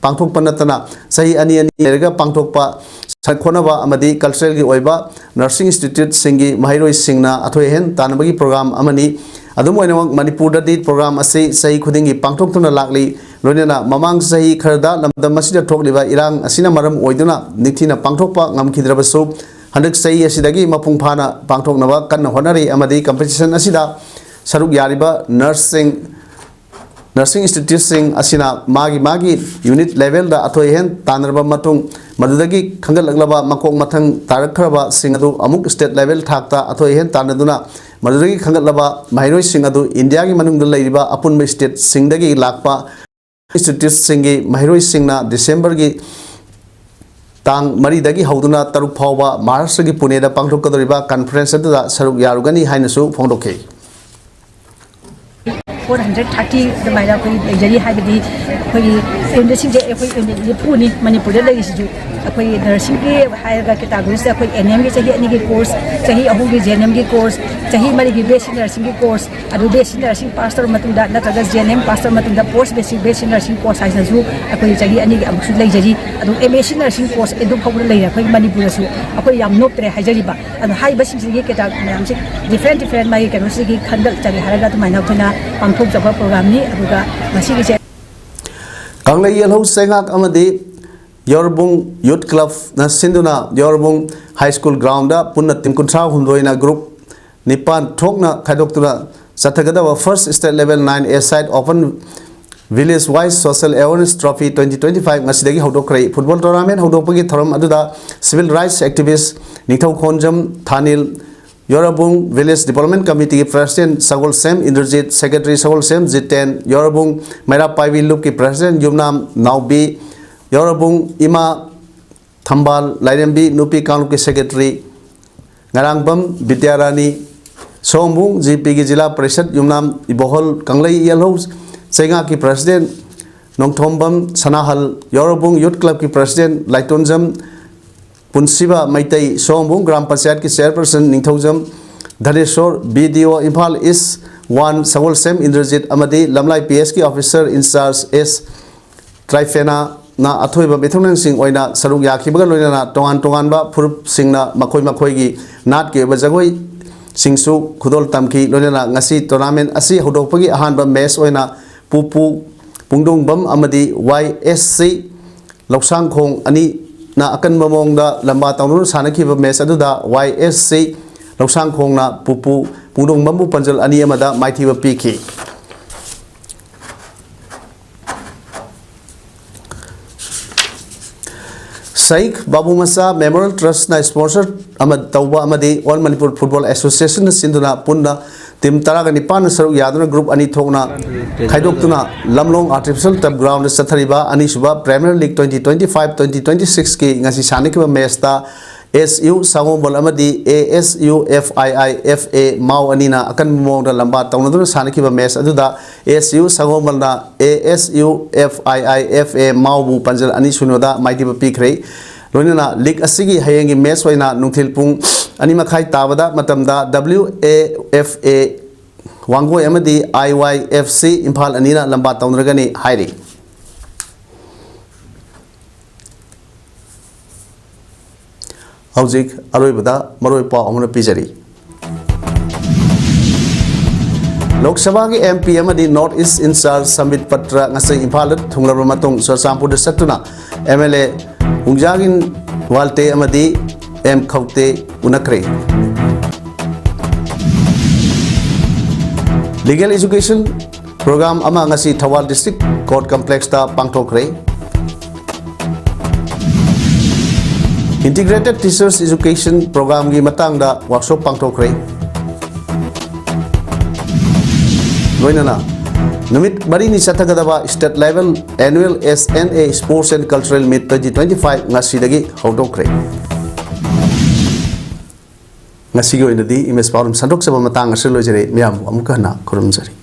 ꯄꯥꯡꯊꯣꯛꯄ ꯅꯠꯇꯅ ꯆꯍꯤ ꯑꯅꯤ ꯑꯅꯤ ꯂꯩꯔꯒ ꯄꯥꯡꯊꯣꯛꯄ ꯁꯥꯟꯅ ꯈꯣꯠꯅꯕ ꯑꯃꯗꯤ culturalꯒꯤ ꯑꯣꯏꯕ nursing instituteꯁꯤꯡꯒꯤ ꯃꯍꯩꯔꯣꯏꯁꯤꯡꯅ ꯑꯊꯣꯏ ꯑꯍꯦꯟ ꯇꯥꯟꯅꯕꯒꯤ program ꯑꯃꯅꯤ꯫ ꯑꯗꯨꯝ ꯑꯣꯏꯅꯃꯛ, ꯃꯅꯤꯄꯨꯔꯗꯗꯤ program ꯑꯁꯤ ꯆꯍꯤ ꯈꯨꯗꯤꯡꯒꯤ ꯄꯥꯡꯊꯣꯛꯇꯨꯅ ꯂꯥꯛꯂꯤ꯫ ꯂꯣꯏꯅꯅ ꯃꯃꯥꯡ ꯆꯍꯤ ꯈꯔꯗ ꯂꯝꯗꯝ ꯑꯁꯤꯗ ꯊꯣꯛꯂꯤꯕ ꯏꯔꯥꯡ ꯑꯁꯤꯅ ꯃꯔꯝ ꯑꯣꯏꯗꯨꯅ ꯅꯤꯡꯊꯤꯅ ꯄꯥꯡꯊꯣꯛꯄ ꯉꯝꯈꯤꯗ꯭ꯔꯕꯁꯨ, ꯍꯟꯗꯛ ꯆꯍꯤ ꯑꯁꯤꯗꯒꯤ ꯃꯄꯨꯡ ꯐꯥꯅ ꯄꯥꯡꯊꯣꯛꯅꯕ ꯀꯟꯅ ꯍꯣꯠꯅꯔꯤ ꯑꯃꯗꯤ competition ꯑꯁꯤꯗ ꯁꯔꯨꯛ ꯌꯥꯔꯤꯕ nursing nursing instituteꯁꯤꯡ ꯑꯁꯤꯅ ꯃꯥꯒꯤ ꯃꯥꯒꯤ unit levelꯗ ꯑꯊꯣꯏ ꯑꯍꯦꯟ ꯇꯥꯟꯅꯔꯕ ꯃꯇꯨꯡ, ꯃꯗꯨꯗꯒꯤ ꯈꯟꯒꯠꯂꯛꯂꯕ ꯃꯀꯣꯛ ꯃꯊꯪ ꯇꯥꯔꯛꯈ꯭ꯔꯕꯁꯤꯡ ꯑꯗꯨ ꯑꯃꯨꯛ state level ꯊꯥꯛꯇ ꯑꯊꯣꯏ ꯑꯍꯦꯟ ꯇꯥꯟꯅꯗꯨꯅ, ꯃꯗꯨꯗꯒꯤ ꯈꯟꯒꯠꯂꯕ ꯃꯍꯩꯔꯣꯏꯁꯤꯡ ꯑꯗꯨ ꯏꯟꯗꯤꯌꯥꯒꯤ ꯃꯅꯨꯡꯗ ꯂꯩꯔꯤꯕ ꯑꯄꯨꯟꯕ stateꯁꯤꯡꯗꯒꯤ ꯂꯥꯛꯄ instituteꯁꯤꯡꯒꯤ ꯃꯍꯩꯔꯣꯏꯁꯤꯡꯅ Decemberꯒꯤ ꯇꯥꯡ ꯃꯔꯤꯗꯒꯤ ꯍꯧꯗꯨꯅ ꯇꯔꯨꯛ ꯐꯥꯎꯕ ꯃꯍꯥꯔꯥꯁꯇ꯭ꯔꯒꯤ ꯄꯨꯅꯦꯗ ꯄꯥꯡꯊꯣꯛꯀꯗꯧꯔꯤꯕ conference ꯑꯗꯨꯗ ꯁꯔꯨꯛ ꯌꯥꯔꯨꯒꯅꯤ ꯍꯥꯏꯅꯁꯨ ꯐꯣꯡꯗꯣꯛꯈꯤ꯫ ꯐꯣꯔ ꯍꯟꯗ꯭ꯔꯦꯠ ꯊꯥꯔꯇꯤ ꯑꯗꯨꯃꯥꯏꯅ ꯑꯩꯈꯣꯏ ꯂꯩꯖꯔꯤ꯫ ꯍꯥꯏꯕꯗꯤ ꯑꯩꯈꯣꯏꯒꯤ ꯌꯨꯅꯤꯠꯁꯤꯡꯁꯦ ꯑꯩꯈꯣꯏ ꯌꯨꯅꯤꯠ ꯅꯤꯐꯨꯅꯤ ꯃꯅꯤꯄꯨꯔꯗ ꯂꯩꯔꯤꯁꯤꯁꯨ꯫ ꯑꯩꯈꯣꯏ ꯅꯔꯁꯤꯡꯒꯤ ꯍꯥꯏꯔꯒ ꯀꯦꯇꯥꯒꯣꯔꯤꯁꯤꯗ ꯑꯩꯈꯣꯏ ꯑꯦꯟ ꯑꯦꯝꯒꯤ ꯆꯍꯤ ꯑꯅꯤꯒꯤ ꯀꯣꯔꯁ, ꯆꯍꯤ ꯑꯍꯨꯝꯒꯤ ꯖꯤ ꯑꯦꯟ ꯑꯦꯝꯒꯤ ꯀꯣꯔꯁ, ꯆꯍꯤ ꯃꯔꯤꯒꯤ ꯕꯤ ꯑꯦꯁ ꯁꯤ ꯅꯔꯁꯤꯡꯒꯤ ꯀꯣꯔꯁ, ꯑꯗꯨ ꯕꯤ ꯑꯦꯁ ꯁꯤ ꯅꯔꯁꯤꯡ ꯄꯥꯁ ꯇꯧꯔꯕ ꯃꯇꯨꯡꯗꯗ ꯅꯠꯇ꯭ꯔꯒ ꯖꯤ ꯑꯦꯟ ꯑꯦꯝ ꯄꯥꯁ ꯇꯧꯔꯕ ꯃꯇꯨꯡꯗ ꯄꯣꯁ ꯕꯦꯁꯤꯛ ꯕꯤ ꯑꯦꯁ ꯁꯤ ꯅꯔꯁꯤꯡ ꯀꯣꯔꯁ ꯍꯥꯏꯅꯁꯨ ꯑꯩꯈꯣꯏ ꯆꯍꯤ ꯑꯅꯤꯒꯤ ꯑꯃꯨꯛꯁꯨ ꯂꯩꯖꯔꯤ꯫ ꯑꯗꯨ ꯑꯦꯝ ꯑꯦꯁ ꯁꯤ ꯅꯔꯁꯤꯡ ꯀꯣꯔꯁ ꯑꯗꯨ ꯐꯥꯎꯕꯗ ꯂꯩꯔꯦ ꯑꯩꯈꯣꯏ ꯃꯅꯤꯄꯨꯔꯗꯁꯨ꯫ ꯑꯩꯈꯣꯏ ꯌꯥꯝ ꯅꯣꯞꯇ꯭ꯔꯦ ꯍꯥꯏꯖꯔꯤꯕ꯫ ꯑꯗꯣ ꯍꯥꯏꯔꯤꯕꯁꯤꯡꯁꯤꯒꯤ ꯀꯦꯇꯥ ꯃꯌꯥꯝꯁꯤ ꯗꯤꯐ꯭ꯔꯦꯟ ꯗꯤꯐ꯭ꯔꯦꯟ ꯃꯥꯒꯤ ꯀꯩꯅꯣꯁꯤꯒꯤ ꯈꯟꯒꯠꯆꯔꯦ ꯍꯥꯏꯔꯒ ꯑꯗꯨꯃꯥꯏꯅ ꯑꯩꯈꯣꯏꯅ ꯄꯥꯡꯊꯣꯛꯆꯕ ꯄ꯭ꯔꯣꯒ꯭ꯔꯥꯝꯅꯤ꯫ ꯑꯗꯨꯒ ꯃꯁꯤꯒꯤꯁꯦ ꯀꯪꯂꯩ ꯌꯦꯜꯍꯧ ꯆꯩꯉꯥꯛ ꯑꯃꯗꯤ ꯌꯥꯎꯔꯕꯨꯡ ꯌꯨꯠ ꯀ꯭ꯂꯕꯅ ꯁꯤꯟꯗꯨꯅ ꯌꯥꯎꯔꯕꯨꯡ ꯍꯥꯏ ꯁ꯭ꯀꯨꯜ ꯒ꯭ꯔꯥꯎꯟꯗ ꯄꯨꯟꯅ ꯇꯤꯝ ꯀꯨꯟꯊ꯭ꯔꯥ ꯍꯨꯝꯗꯣꯏꯅ ꯒ꯭ꯔꯨꯞ ꯅꯤꯄꯥꯟ ꯊꯣꯛꯅ ꯈꯥꯏꯗꯣꯛꯇꯨꯅ ꯆꯠꯊꯒꯗꯕ First State Level Nine A Side Open Village Wise Social Awareness Trophy twenty twenty-five ꯉꯁꯤꯗꯒꯤ ꯍꯧꯗꯣꯛꯈ꯭ꯔꯦ꯫ ꯐꯨꯠꯕꯣꯜ ꯇꯣꯔꯅꯥꯃꯦꯟ ꯍꯧꯗꯣꯛꯄꯒꯤ ꯊꯧꯔꯝ ꯑꯗꯨꯗ civil rights activist Ningthoukhongjam Thanil, Yorbung village development ꯀꯃꯤꯇꯤꯒꯤ ꯄ꯭ꯔꯦꯁꯤꯗꯦꯟꯠ ꯁꯒꯣꯜꯁꯦꯝ ꯏꯟꯗ꯭ꯔꯖꯤꯠ, ꯁꯦꯀ꯭ꯔꯦꯇꯔꯤ ꯁꯒꯣꯜꯁꯦꯝ ꯖꯤꯇꯦꯟ, ꯌꯣꯔꯕꯨꯡ ꯃꯩꯔꯥ ꯄꯥꯏꯕꯤ ꯂꯨꯞꯀꯤ ꯄ꯭ꯔꯦꯁꯤꯗꯦꯟꯠ ꯌꯨꯝꯅꯥꯝ ꯅꯥꯎꯕꯤ, ꯌꯣꯔꯕꯨꯡ ꯏꯃꯥ ꯊꯝꯕꯥꯜ ꯂꯥꯏꯔꯦꯝꯕꯤ ꯅꯨꯄꯤ ꯀꯥꯡꯂꯨꯞꯀꯤ ꯁꯦꯀ꯭ꯔꯦꯇꯔꯤ ꯉꯔꯥꯡꯕꯝ ꯕꯤꯗ꯭ꯌꯥꯔꯥꯅꯤ, ꯁꯣꯝꯕꯨꯡ ꯖꯤ ꯄꯤꯒꯤ ꯖꯤꯂꯥ ꯄꯔꯤꯁꯠ ꯌꯨꯝꯅꯥꯝ ꯏꯕꯣꯍꯜ, ꯀꯪꯂꯩ ꯌꯦꯜꯍꯧ ꯆꯩꯉꯥꯛꯀꯤ ꯄ꯭ꯔꯦꯁꯤꯗꯦꯟꯠ ꯅꯣꯡꯊꯣꯝꯕꯝ ꯁꯅꯥꯍꯜ, ꯌꯣꯔꯕꯨꯡ ꯌꯨꯠ ꯀ꯭ꯂꯕꯀꯤ ꯄ꯭ꯔꯦꯁꯤꯗꯦꯟꯠ ꯂꯥꯏꯇꯣꯟꯖꯝ ꯄꯨꯟꯁꯤꯕ ꯃꯩꯇꯩ, ꯁꯣꯝꯕꯨꯡ ꯒ꯭ꯔꯥꯝ ꯄꯟꯆꯥꯌꯠꯀꯤ ꯆꯦꯌꯔꯄꯔꯁꯟ ꯅꯤꯡꯊꯧꯖꯝ ꯙꯅꯦꯁꯣꯔ, ꯕꯤ ꯗꯤ ꯑꯣ ꯏꯝꯐꯥꯜ ꯏꯁ ꯋꯥꯟ ꯁꯒꯣꯜꯁꯦꯝ ꯏꯟꯗ꯭ꯔꯖꯤꯠ ꯑꯃꯗꯤ ꯂꯝꯂꯥꯏ ꯄꯤ ꯑꯦꯁꯀꯤ ꯑꯣꯐꯤꯁꯔ ꯏꯟꯆꯥꯔꯖ ꯑꯦꯁ ꯇ꯭ꯔꯥꯏꯐꯦꯅꯥꯅ ꯑꯊꯣꯏꯕ ꯃꯤꯊꯨꯡꯂꯦꯟꯁꯤꯡ ꯑꯣꯏꯅ ꯁꯔꯨꯛ ꯌꯥꯈꯤꯕꯒ ꯂꯣꯏꯅꯅ ꯇꯣꯉꯥꯟ ꯇꯣꯉꯥꯟꯕ ꯐꯨꯔꯨꯞꯁꯤꯡꯅ ꯃꯈꯣꯏ ꯃꯈꯣꯏꯒꯤ ꯅꯥꯠꯀꯤ ꯑꯣꯏꯕ ꯖꯒꯣꯏꯁꯤꯡꯁꯨ ꯈꯨꯗꯣꯜ ꯇꯝꯈꯤ꯫ ꯂꯣꯏꯅꯅ ꯉꯁꯤ ꯇꯣꯔꯅꯥꯃꯦꯟ ꯑꯁꯤ ꯍꯧꯗꯣꯛꯄꯒꯤ ꯑꯍꯥꯟꯕ ꯃꯦꯆ ꯑꯣꯏꯅ ꯄꯨꯄꯨ ꯄꯨꯡꯗꯣꯡꯕꯝ ꯑꯃꯗꯤ ꯋꯥꯏ ꯑꯦꯁ ꯁꯤ ꯂꯧꯁꯥꯡꯈꯣꯡ ꯑꯅꯤꯅ ꯑꯀꯟꯕ ꯃꯑꯣꯡꯗ ꯂꯝꯕꯥ ꯇꯧꯅꯗꯨꯅ ꯁꯥꯟꯅꯈꯤꯕ ꯃꯦꯆ ꯑꯗꯨꯗ ꯋꯥꯏ ꯑꯦꯁ ꯁꯤ ꯂꯧꯁꯥꯡꯈꯣꯡꯅ ꯄꯨꯄꯨ ꯄꯨꯡꯗꯣꯡꯕꯝꯕꯨ ꯄꯟꯖꯜ ꯑꯅꯤ ꯑꯃꯗ ꯃꯥꯏꯊꯤꯕ ꯄꯤꯈꯤ꯫ ꯁꯍꯤꯗ ꯕꯥꯕꯨ ꯃꯆꯥ ꯃꯦꯃꯣꯔꯤꯌꯦꯜ ꯇ꯭ꯔꯁꯅ ꯁ꯭ꯄꯣꯟꯁꯔ ꯑꯃ ꯇꯧꯕ ꯑꯃꯗꯤ ꯑꯣꯜ ꯃꯅꯤꯄꯨꯔ ꯐꯨꯠꯕꯣꯜ ꯑꯦꯁꯣꯁꯤꯌꯦꯁꯟꯅ ꯁꯤꯟꯗꯨꯅ ꯄꯨꯟꯅ ꯇꯤꯝ ꯇꯔꯥꯒ ꯅꯤꯄꯥꯟꯅ ꯁꯔꯨꯛ ꯌꯥꯗꯨꯅ ꯒ꯭ꯔꯨꯞ ꯑꯅꯤ ꯊꯣꯛꯅ ꯈꯥꯏꯗꯣꯛꯇꯨꯅ ꯂꯝꯂꯣꯡ ꯑꯥꯔꯇꯤꯐꯤꯁꯦꯜ ꯇꯔꯐ ꯒ꯭ꯔꯥꯎꯟꯗ ꯆꯠꯊꯔꯤꯕ ꯑꯅꯤꯁꯨꯕ premier league twenty twenty-five twenty twenty-sixꯀꯤ ꯉꯁꯤ ꯁꯥꯟꯅꯈꯤꯕ ꯃꯦꯆꯇ ꯑꯦꯁ ꯌꯨ ꯁꯒꯣꯜꯕꯜ ꯑꯃꯗꯤ A S U F I I F A Mao ꯑꯅꯤꯅ ꯑꯀꯟꯕ ꯃꯑꯣꯡꯗ ꯂꯝꯕꯥ ꯇꯧꯅꯗꯨꯅ ꯁꯥꯟꯅꯈꯤꯕ ꯃꯦꯆ ꯑꯗꯨꯗ ꯑꯦꯁ ꯌꯨ ꯁꯒꯣꯜꯕꯜꯅ A S U F I I F A ꯃꯥꯎꯕꯨ ꯄꯥꯟꯖꯜ ꯑꯅꯤ ꯁꯤꯅꯣꯗ ꯃꯥꯏꯊꯤꯕ ꯄꯤꯈ꯭ꯔꯦ꯫ ꯂꯣꯏꯅꯅ ꯂꯤꯒ ꯑꯁꯤꯒꯤ ꯍꯌꯦꯡꯒꯤ ꯃꯦꯆ ꯑꯣꯏꯅ ꯅꯨꯡꯊꯤꯜ ꯄꯨꯡ ꯑꯅꯤ ꯃꯈꯥꯏ ꯇꯥꯕꯗ ꯃꯇꯝꯗ W A F A Wangoi ꯑꯃꯗꯤ ꯑꯥꯏ ꯋꯥꯏ ꯑꯦꯐ ꯁꯤ ꯏꯝꯐꯥꯜ ꯑꯅꯤꯅ ꯂꯝꯕꯥ ꯇꯧꯅꯔꯒꯅꯤ ꯍꯥꯏꯔꯤ꯫ ꯍꯧꯖꯤꯛ ꯑꯔꯣꯏꯕꯗ ꯃꯔꯨꯑꯣꯏꯕ ꯄꯥꯎ ꯑꯃꯅ ꯄꯤꯖꯔꯤ꯫ ꯂꯣꯛ ꯁꯚꯥꯒꯤ ꯑꯦꯝ ꯄꯤ ꯑꯃꯗꯤ ꯅꯣꯔꯠ ꯏꯁ ꯏꯟꯆꯥꯔꯖ ꯁꯝꯕꯤꯠ ꯄꯇ꯭ꯔ ꯉꯁꯤ ꯏꯝꯐꯥꯜꯗ ꯊꯨꯡꯂꯕ ꯃꯇꯨꯡ ꯆꯨꯔꯆꯥꯟꯄꯨꯔꯗ ꯆꯠꯇꯨꯅ ꯑꯦꯝ ꯑꯦꯜ ꯑꯦ ꯎꯡꯖꯥꯒꯤꯟ ꯋꯥꯜꯇꯦ ꯑꯃꯗꯤ ꯑꯦꯝ ꯈꯧꯇꯦ ꯎꯅꯈ꯭ꯔꯦ꯫ ꯂꯤꯒꯦꯜ ꯑꯦꯖꯨꯀꯦꯁꯟ ꯄ꯭ꯔꯣꯒ꯭ꯔꯥꯝ ꯑꯃ ꯉꯁꯤ ꯊꯧꯕꯥꯜ ꯗꯤꯁꯇ꯭ꯔꯤꯛ ꯀꯣꯔꯠ ꯀꯝꯄ꯭ꯂꯦꯛꯁꯇ ꯄꯥꯡꯊꯣꯛꯈ꯭ꯔꯦ꯫ ꯏꯟꯇꯤꯒ꯭ꯔꯦꯇꯦꯠ ꯇꯤꯆꯔꯁ ꯑꯦꯖꯨꯀꯦꯁꯟ ꯄ꯭ꯔꯣꯒ꯭ꯔꯥꯝꯒꯤ ꯃꯇꯥꯡꯗ ꯋꯥꯔꯛꯁꯣꯞ ꯄꯥꯡꯊꯣꯛꯈ꯭ꯔꯦ꯫ ꯂꯣꯏꯅꯅ ꯅꯨꯃꯤꯠ ꯃꯔꯤꯅꯤ ꯆꯠꯊꯒꯗꯕ state level annual S N A sports and cultural meet twenty twenty five ꯉꯁꯤꯗꯒꯤ ꯍꯧꯗꯣꯛꯈ꯭ꯔꯦ꯫ ꯉꯁꯤꯒꯤ ꯑꯣꯏꯅꯗꯤ ꯏꯃꯦꯖ ꯄꯥꯎꯔꯝ ꯁꯟꯗꯣꯛꯆꯕ ꯃꯇꯥꯡ ꯑꯁꯤꯗ ꯂꯣꯏꯖꯔꯦ꯫ ꯃꯌꯥꯝꯕꯨ ꯑꯃꯨꯛꯀ ꯍꯟꯅ ꯈꯨꯔꯨꯝꯖꯔꯤ꯫